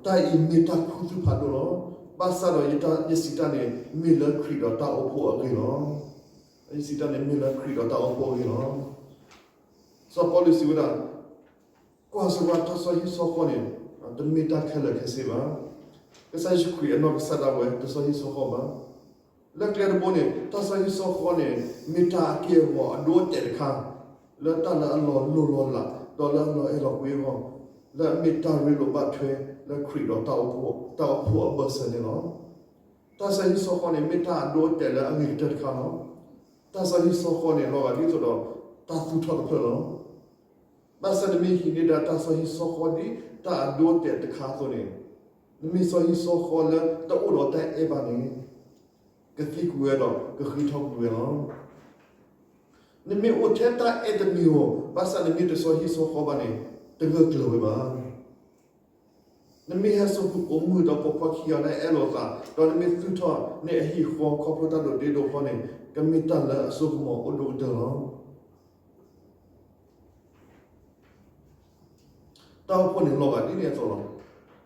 တၢ်အံၤမ့ၢ်တၢ်ခူသူၣ်ဖးဒိၣ်လီၤ. ဘၣ်ဆၣ်ဒီးယစံးတၢ်န့ၣ် မ့ၢ်လၢခရံာ်ဒီးတၢ်အိၣ်ဖှိၣ်အဂ့ၢ်လီၤ. ယစံးတၢ်န့ၣ်မ့ၢ်လၢခရံာ်ဒီးတၢ်အိၣ်ဖှိၣ်အဂ့ၢ်လီၤ. စီၤပီလူးစံးဝဲဒၣ်, ကွၢ်စ့ၢ်ဝဲတၢ်ဆီဟံၣ်ဆီဃီန့ၣ် တမ့ၢ်တၢ်ခဲလၢာ်ခဲဆ့ဘၣ်. ကစၢ်ယ့ၣ်ၡူးခရံာ်အနီၢ်ကစၢ်ဒၣ်ဝဲတစီၤဟံၣ်စီၤဃီဘၣ်. လၢကျဲတဘိန့ၣ် တၢ်စီၤဟံၣ်စီၤဃီန့ၣ် မ့ၢ်တၢ်အက့ၢ်အဂီၤအဒိအတဲာ်တခါ လၢတၢ်လၢအလီၤလိၢ်လီၤလး ဒီးလၢအလီၤအဲၣ်လီၤကွံအဂီၢ်, လၢအမ့ၢ်တၢ်ရ့လိာ်ဘၣ်ထွဲလၢခရံာ်ဒီးတၢ်အိၣ်ဖှိၣ်အဘၢၣ်စၢၤန့ၣ်လီၤ. တၢ်စီၤဟံၣ်စီၤဃီန့ၣ် မ့ၢ်တၢ်အဒိအတဲာ်လၢအဂ့ၤကတၢၢ်တခါလီၤ. တၢ်စီၤဟံၣ်စီၤဃီန့ၣ် လီၤဂာ်ဒ်သိးဒီးတၢ်သူၣ်ထီၣ်တဖျၢၣ်လီၤ. ဘၣ်ဆၣ်နမ့ၢ်ဟံးန့ၢ်ဒၣ်တၢ်စီၤဟံၣ်စီၤဃီဒ်တၢ်အဒိအတဲာ်တခါအသိးန့ၣ်, နမ့ၢ်စီၤဟံၣ်စီၤဃီလၢတအိၣ်ဒီးတၢ်အဲၣ်ဘၣ်န့ၣ်, ကသံကွံာ်ဝဲဒီးကဃ့ထီၣ်ကွံာ်ဝဲလီၤ. နမ့ၢ်အိၣ်ထဲတၢ်အဲၣ်တမံၤဧိၤ ဘၣ်ဆၣ်နမ့ၢ်တစီၤဟံၣ်စီၤဃီဘၣ်န့ၣ်, တဂၢၢ်ကျၢၤဝဲဘၣ်. နမ့ၢ်ဟဲစိာ်ဃုာ်ပိာ်မုၣ်ဒီးပိာ်ခွါခံဂၤလၢအအဲၣ်လိာ်သး, ဒီးနမ့ၢ်သူၣ်ထီၣ်န့ၢ်အဟံၣ်ဃီခီဖျိတၢ်ဒိးတ့ဒိးဖျီန့ၣ်, ကမ့ၢ်တၢ်လၢအစိကမီၤအိၣ်ဒိၣ်ကတၢၢ်လီၤ. တၢ်အိၣ်ဖှိၣ်န့ၣ်လီၤဂာ်ဒ်န့ၣ်အသိးလီၤ.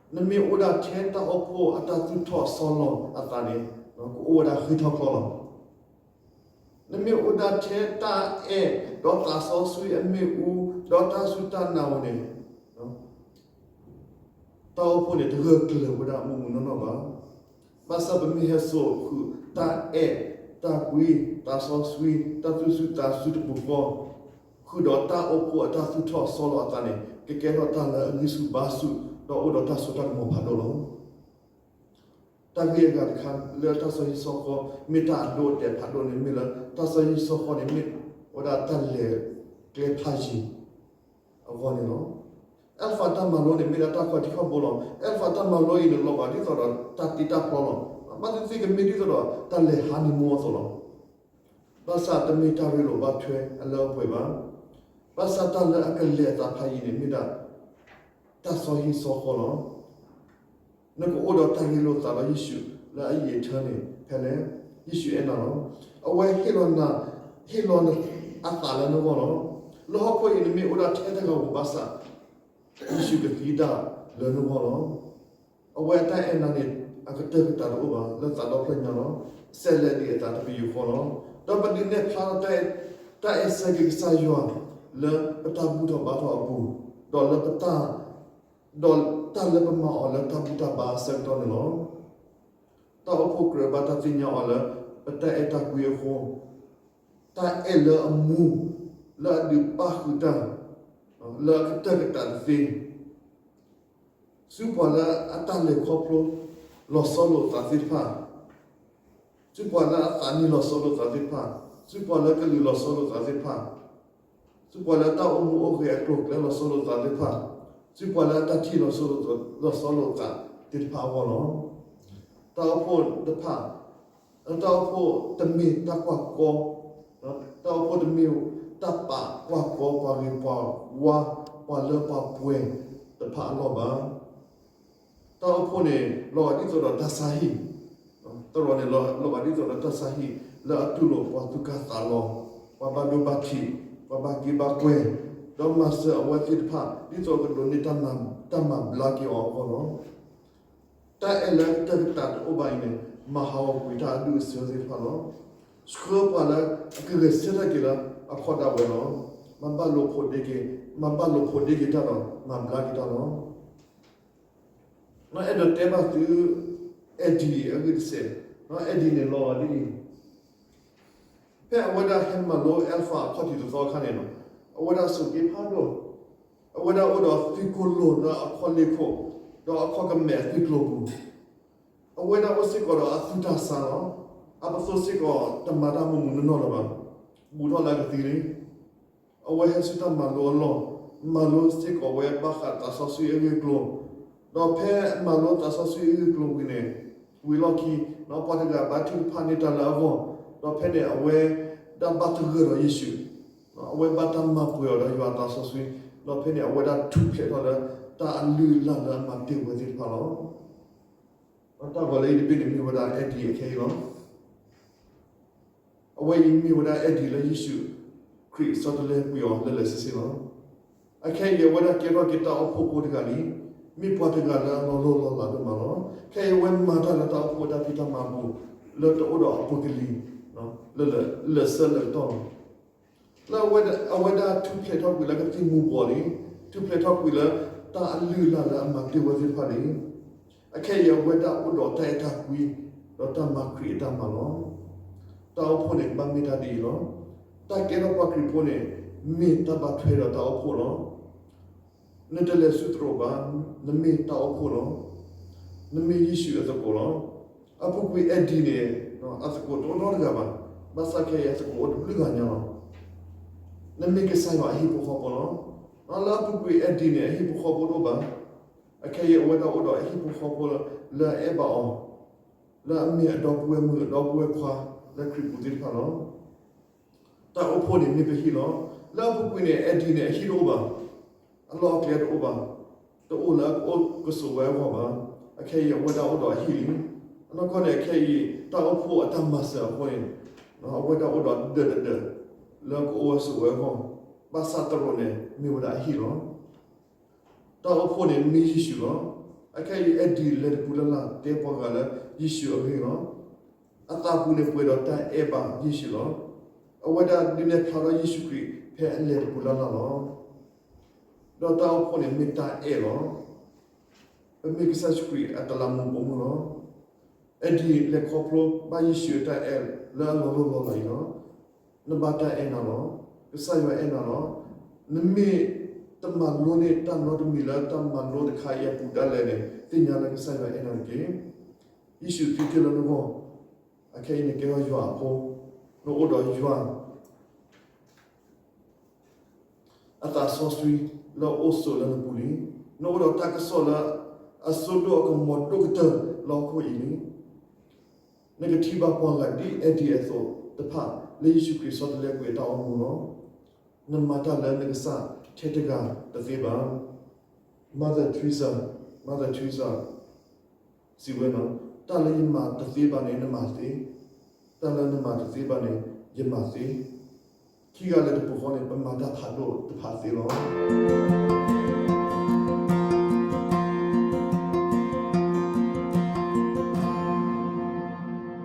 နမ့ၢ်အိၣ်ဒၣ်ထဲတၢ်အိၣ်ဖှိၣ်အတၢ်သူၣ်ထီၣ်ဆီလီၤအသးန့ၣ်, ကအိၣ်ဝဲဒၣ်ဃ့ထီၣ်ချီလီၤ. နမ့ၢ်အိၣ်ဒၣ်ထဲတၢ်အဲၣ်ဒီးသးစီဆှံအမ့ၣ်အူ, ဒီးတၢ်စူၢ်တၢ်နာ်အံၤန့ၣ်, တၢ်အိၣ်ဖှိၣ်န့ၣ် တဂၢၢ်ကျၢၤဝဲဒၣ်မုၢ်မုၢ်နီၢ်နီၢ်ဘၣ်. ဘၣ်ဆၣ်ပမ့ၢ်ဟဲစိာ်ဃုာ်တၢ်အဲၣ်, တၢ်ကွံ, သးစီဆှံ, တၢ်သူၣ်စူၤသးစူၤတပူၤဃီ, ဃုာ်ဒီးတၢ်အိၣ်ဖှိၣ်အတၢ်သူၣ်ထီၣ်ဆီလီၤအသးန့ၣ်, ကကဲထီၣ်တၢ်လၢအဂံၢ်ဆူၣ်ဘါဆူၣ်, ဒီးအိၣ်ဒီးတၢ်စိတၢ်ကမီၤဖးဒိၣ်လီၤ. တၢ်ဂ့ၢ်အဂၤတခါလၢတၢ်စီၤဟံၣ်စီၤဃီ မ့ၢ်တၢ်အဒိအတဲာ်ဖးဒိၣ်န့ၣ်မ့ၢ်လၢ တၢ်စီၤဟံၣ်စီၤဃီန့ၣ် မ့ၢ်ဝဲဒၣ်တၢ်လဲၤကျဲဖးယံၤအဂီၢ်န့ၣ်လီၤ. အ့လဖးတၢ်မၤလိန့ၣ် မ့ၢ်ဒၣ်တၢ်ခီၣ်ထံးခီၣ်ဘိလီၤ. အ့လဖးတၢ်မၤလိအံၤန့ၣ် လီၤဂာ်ဒ်သိးဒီးတၢ်တ့တၢ်ဖျီလီၤ. ဘၣ်သ့ၣ်သ့ၣ်ကမ့ၢ်ဒ်သိးဒီးတၢ်လဲၤဟးနံၣ်မူအသိးလီၤ. ဘၣ်ဆၣ်တမ့ၢ်တၢ်ရ့လိာ်ဘၣ်ထွဲအလၢအပှဲၤဘၣ်. ဘၣ်ဆၣ်တၢ်လၢအကလဲၤအသးဖးယံၤန့ၣ် မ့ၢ်ဒၣ် တၢ်စီၤဟံၣ်စီၤဃီလီၤ. နကအိၣ်ဒီးတၢ်ရ့လိာ်သးဒီးယ့ၣ်ၡူးလၢအယံာ်အထၢန့ၣ် ဖဲလဲၣ်. ယ့ၣ်ၡူးအဲၣ်နၤလီၤ. အဝဲဟ့ၣ်လီၤနၤ, ဟ့ၣ်လီၤအသးလၢနဂီၢ်လီၤ. လၢဟီၣ်ခိၣ်အံၤနမ့ၢ်အိၣ်ဒၣ်ထဲတဂၤဧိၤဘၣ်ဆၣ်, ယ့ၣ်ၡူးကသံဒၣ်လၢနဂီၢ်လီၤ. အဝဲအတၢ်အဲၣ်နၤန့ၣ် အကတၢၢ်ကတၢၢ်တအိၣ်ဘၣ် လၢသးဒီဖျၢၣ်ညါလီၤ. စဲးလဲၤဒံးအသးတပယူာ်ဃီလီၤ. ဒီးပဒုးနဲၣ်ဖျါထီၣ် တၢ်အဲၣ်ဆၢက့ၤကစၢ်ယွၤ လၢပတၢ်ဘူၣ်ထီၣ်ဘါထီၣ်အပူၤ, ဒီးလၢပတၢ် ဒီးတၢ်လၢပမၤအီၤလၢတၢ်ဘူၣ်တၢ်ဘါအဆၢကတီၢ်န့ၣ်လီၤ. တၢ်အိၣ်ဖှိၣ်ကြၢးဘၣ်တၢ်သ့ၣ်ညါအီၤလၢ ပတၢ်အဲၣ်တၢ်ကွံအဃိ, တၢ်အဲၣ်လၢအမူ, လၢအဒုးပာ်ဃုာ်တၢ်, လၢအကတၢၢ်ကတၢၢ်တသ့ ဆူပှၤလၢအတၢ်လဲၤခီဖျိလီၤဆီလိာ်သးသ့ၣ်တဖၣ်, ဆူပှၤလၢအသးနံၣ်လီၤဆီလိာ်သးသ့ၣ်တဖၣ်, ဆူပှၤလၢကလုာ်လီၤဆီလိာ်သးသ့ၣ်တဖၣ်, ဆူပှၤလၢတၢ်အိၣ်မူအိၣ်ဂဲၤအကျိၤအကျဲလီၤဆီလိာ်သးသ့ၣ်တဖၣ်, ဆူပှၤလၢအတၢ်ထံၣ်လီၤဆီလိာ်သးသ့ၣ်တဖၣ်အဂီၢ်လီၤ. တၢ်အိၣ်ဖှိၣ်တဖၣ်, တၢ်အိၣ်ဖှိၣ်တမ့ၢ်တၢ်ကွၢ်ကီ, တၢ်အိၣ်ဖှိၣ်တမ့ၢ်တၢ်ပာ်ကွၢ်ကီပှၤဂ့ၤပှၤဝါ, ပှၤလၢပှၤပှဲၤတဖၣ်အလီၢ်ဘၣ်. တၢ်အိၣ်ဖှိၣ်န့ၣ် လီၤဂာ်ဒ်သိးဒီးတၢ်ဆါဟံၣ်, တၢ်ရၤန့ၣ် လီၤဂာ်ဒ်သိးဒီးတၢ်ဆါဟံၣ် လၢအတူၢ်လိာ်ပှၤသူၣ်ကၢ်သးလီၤ, ပှၤဘၣ်ဒိဘၣ်ထံး, ပှၤဘၣ်က့ဘၣ်ကွဲ, ဒီးမၤစၢၤအဝဲသ့ၣ်တဖၣ် ဒ်သိးကဒိးန့ၢ်တၢ်မၤ, တၢ်မၤဘျါက့ၤအီၤအဂီၢ်လီၤ. တၢ်အဲၣ်လၢအကတၢၢ်ကတၢၢ်တအိၣ်ဘၣ်အံၤန့ၣ် မၤဟးဂီၤကွံာ်တၢ်အဒူၣ်အဆၢသ့ၣ်တဖၣ်လီၤ. ဆှၢပှၤလၢအကဂဲၤဆၢထၢၣ်က့ၤလၢအခိၣ်ဒၣ်ဝဲလီၤ. မၤဘၣ်လိာ်ဖိးဒ့က့ၤ, မၤဘၣ်လိာ်ဖိးဒ့က့ၤတၢ်ဒီး မၤဘျါက့ၤတၢ်လီၤ. အဲၣ်ဒိးတဲဘၣ်သု Eddie အဂ့ၢ်တစဲး, Eddie န့ၣ်လီၤဂာ်ဒ်အံၤ, ဖဲအဝဲဒၣ်ဟဲမၤလိ Alpha အခီၣ်ထံးတသီအခါန့ၣ်လီၤ, အဝဲဒၣ်ဆိးက့ဖးဒိၣ်, အဝဲဒၣ်အိၣ်ဒီးသုးခိၣ်လိာ်လၢအခီၣ်လ့ၢ်ခိၣ်, ဒီးအခီၣ်ကမဲာ်အသွံၣ်ကျိၤပူၤ, အဝဲဒၣ်အိၣ်စ့ၢ်ကီးဒီးအသူၣ်တၢ်ဆါလီၤ. အပသိၣ်စ့ၢ်ကီးတမၤတၢ်မူးမူးနီၢ်နီၢ်လၢၤဘၣ်, ဘူးထီၣ်လၢအကသံလံ. အဝဲဟဲဆူတၢ်မၤလိအလီၢ်, မၤလိစ့ၢ်ကီးဝဲဘၣ်ဃးသးစီဆှံအဂ့ၢ်အကျိၤ, ဒီးဖဲမၤလိသးစီဆှံအဂ့ၢ်အကျိၤဝံၤန့ၣ်, ဝံၤလီၢ်ခံ, ပှၤတဂၤဘါထုကဖၣ်န့ၢ်တၢ်လၢအဂီၢ်, ဒီးဖဲန့ၣ်အဝဲဒၣ်ဘၣ်သဂၢၢ်ဒီးယ့ၣ်ၡူး, အဝဲဘၣ်တၢ်မၤပှဲၤအီၤဒီးယွၤအသးစီဆှံ, ဒီးဖဲန့ၣ်အဝဲဒၣ်ထူၣ်ဖျဲးထီၣ်လၢ တၢ်အလုၢ်အလၢ်လၢအမၤတ့ၢ်ဝဲသ့ၣ်တဖၣ်လီၤ. တၢ်ဂီၤလၢအံၤတဘ့ၣ်န့ၣ်မ့ၢ်ဝဲဒၣ် Eddie အခဲအံၤလီၤ. အဝဲအံၤမ့ၢ်ဝဲဒၣ် Eddie လၢယ့ၣ်ၡူးခရံာ်ဆီတလဲကွံာ်အီၤလၢာ်လၢာ်ဆ့ဆ့လီၤ. အခဲအံၤအဝဲဒၣ်ကဲထီၣ်က့ၤတၢ်အိၣ်ဖှိၣ်ဖိတဂၤလံ, မ့ၢ်ပှၤတဂၤလၢအလီၤလိၢ်လီၤလးဒိၣ်မးလီၤ. ခဲအံၤအဝဲမၤတၢ်လၢတၢ်အိၣ်ဖှိၣ်အတၢ်ဖံးတၢ်မၤအပူၤ လၢတအိၣ်ဒီးအပူၤကလံၤ လၢာ်ဆၢလၢာ်ကတီၢ်လီၤ. လၢအဝဲဒၣ်ထူၣ်ဖျဲးထီၣ်ကွံာ်လၢကသံၣ်မူၤဘှီးလံ, ထူၣ်ဖျဲးထီၣ်ကွံာ်လၢ တၢ်အလုၢ်အလၢ်လၢအမၤတ့ၢ်ဝဲသ့ၣ်တဖၣ်န့ၣ်, အခဲအံၤအဝဲဒၣ်အိၣ်ဒီးတၢ်အဲၣ်တၢ်ကွံ, ဒီးတၢ်မၤခရံာ်အတၢ်မၤလီၤ. တၢ်အိၣ်ဖှိၣ်န့ၣ် ကဘၣ်မ့ၢ်တၢ်ဒ်အံၤလီၤ. တၢ်ကဲထီၣ်ပှၤခရံာ်ဖိန့ၣ် မ့ၢ်တၢ်ဘၣ်ထွဲဒီးတၢ်အိၣ်ဖှိၣ်လီၤ. နတလဲၤဆူသရိာ်ဘၣ်, နမ့ၢ်တၢ်အိၣ်ဖှိၣ်လီၤ. နမ့ၢ်ယ့ၣ်ၡူးအသကိးလီၤ. အပူၤကွံာ်အဲၣ်ဒံးန့ၣ် အသကိးတအိၣ်နီတဂၤဘၣ်, ဘၣ်ဆၣ်ခဲအံၤအသကိးအိၣ်တဘျုးဂၤညါလီၤ. နမ့ၢ်ကစၢ်ယွၤအဟံၣ်ဖိဃီဖိလီၤ. လၢအပူၤကွံာ်အဲၣ်ဒံးန့ၣ် အဟံၣ်ဖိဃီဖိတအိၣ်ဘၣ်. အခဲအံၤအဝဲဒၣ်အိၣ်ဒီးအဟံၣ်ဖိဃီဖိလၢအအဲၣ်ဘၣ်အီၤ, လၢအမ့ၢ်အဒီပုၢ်ဝဲၢ်မုၣ်အဒီပုၢ်ဝဲၢ်ခွါလၢခရံာ်ပူၤသ့ၣ်တဖၣ်လီၤ. တၢ်အိၣ်ဖှိၣ်န့ၣ်မ့ၢ်ပဟံၣ်လီၤ. လၢအပူၤကွံာ်န့ၣ် အဲၣ်ဒံးန့ၣ် အဟံၣ်တအိၣ်ဘၣ်, အလီၢ်အကျဲတအိၣ်ဘၣ်, တအိၣ်လၢအကအိၣ်ကဆိးဝဲအဂီၢ်ဘၣ်. အခဲအံၤအဝဲဒၣ်အိၣ်ဒီးအဟံၣ်လံ. အနီၢ်ကီၢ်န့ၣ် အခဲအံၤ တၢ်အိၣ်ဖှိၣ်အတၢ်မၤစၢၤအဃိန့ၣ် အဝဲဒၣ်အိၣ်ဒီးဒၢးတဒၢး လၢကအိၣ်ဝဲဆိးဝဲအဂီၢ်, ဘၣ်ဆၣ်သရိာ်န့ၣ် မ့ၢ်ဝဲဒၣ်အဟံၣ်လီၤ. တၢ်အိၣ်ဖှိၣ်န့ၣ်မ့ၢ်ယ့ၣ်ၡူးလီၤ. အခဲအံၤအဲၣ်ဒံးလဲၤတပူၤလၢ်လၢ်တဲပှၤဂၤလၢယ့ၣ်ၡူးအဂ့ၢ်လီၤ. အသးပူၤန့ၣ်ပှဲၤဒီးတၢ်အဲၣ်ဘၣ်ယ့ၣ်ၡူးလီၤ. အဝဲဒၣ်ဒုးနဲၣ်ဖျါထီၣ်ယ့ၣ်ၡူးခရံာ်ဖဲအလဲၤတပူၤလၢ်လၢ်လီၤ. ဒီးတၢ်အိၣ်ဖှိၣ်န့ၣ်မ့ၢ်တၢ်အဲၣ်လီၤ. ပမ့ၢ်ကစၢ်ယ့ၣ်ၡူးခရံာ်အတလးမူးပိာ်မုၣ်လီၤ. အဲၣ်ဒံးလဲၤခီဖျိဘၣ်ယ့ၣ်ၡူးအတၢ်အဲၣ်လၢအလီၤလိၢ်လီၤလးအံၤလီၤ. နဘၣ်တၢ်အဲၣ်နၤလီၤ. ကစၢ်ယွၤအဲၣ်နၤလီၤ. နမ့ၢ်တမၤလိန့ၢ်တၢ်နီတမံၤလၢတၢ်မၤလိတခါအံၤအပူၤဒၣ်လဲာ်န့ၣ် သ့ၣ်ညါလၢကစၢ်ယွၤအဲၣ်နၤတက့ၢ်. ယ့ၣ်ၡူးသံတ့ၢ်လၢနဂီၢ်, အခဲအံၤနကဲထီၣ်ယွၤအဖိ, နအိၣ်ဒီးယွၤ အသးစီဆှံလၢအအိၣ်ဆိးလၢနပူၤလံ. နအိၣ်ဒီးတၢ်ကစီၣ်လၢအစိဒိၣ်အကမီၤဒိၣ်ကတၢၢ်လၢဟီၣ်ခိၣ်အံၤလံ. နကထံၣ်ဘၣ်ပှၤဂၤဒ်အဲၣ်ဒံးအသိးတဖၣ်လၢယ့ၣ်ၡူးခရံာ်ဆီတလဲကွံာ်အတၢ်အိၣ်မူလီၤ. နမၤတၢ်လၢနကစၢ်ထဲတဂၤတသ့ဘၣ်. Mother Teresa, Mother Teresa စံးဝဲလီၤ, တၢ်လၢယမၤတသ့ဘၣ်န့ၣ် နမၤသ့, တၢ်လၢနမၤတသ့ဘၣ်န့ၣ် ယမၤသ့, ခံဂၤလၢတပူၤဃီန့ၣ် ပမၤတၢ်ဖးဒိၣ်တဖၣ်သ့လီၤ.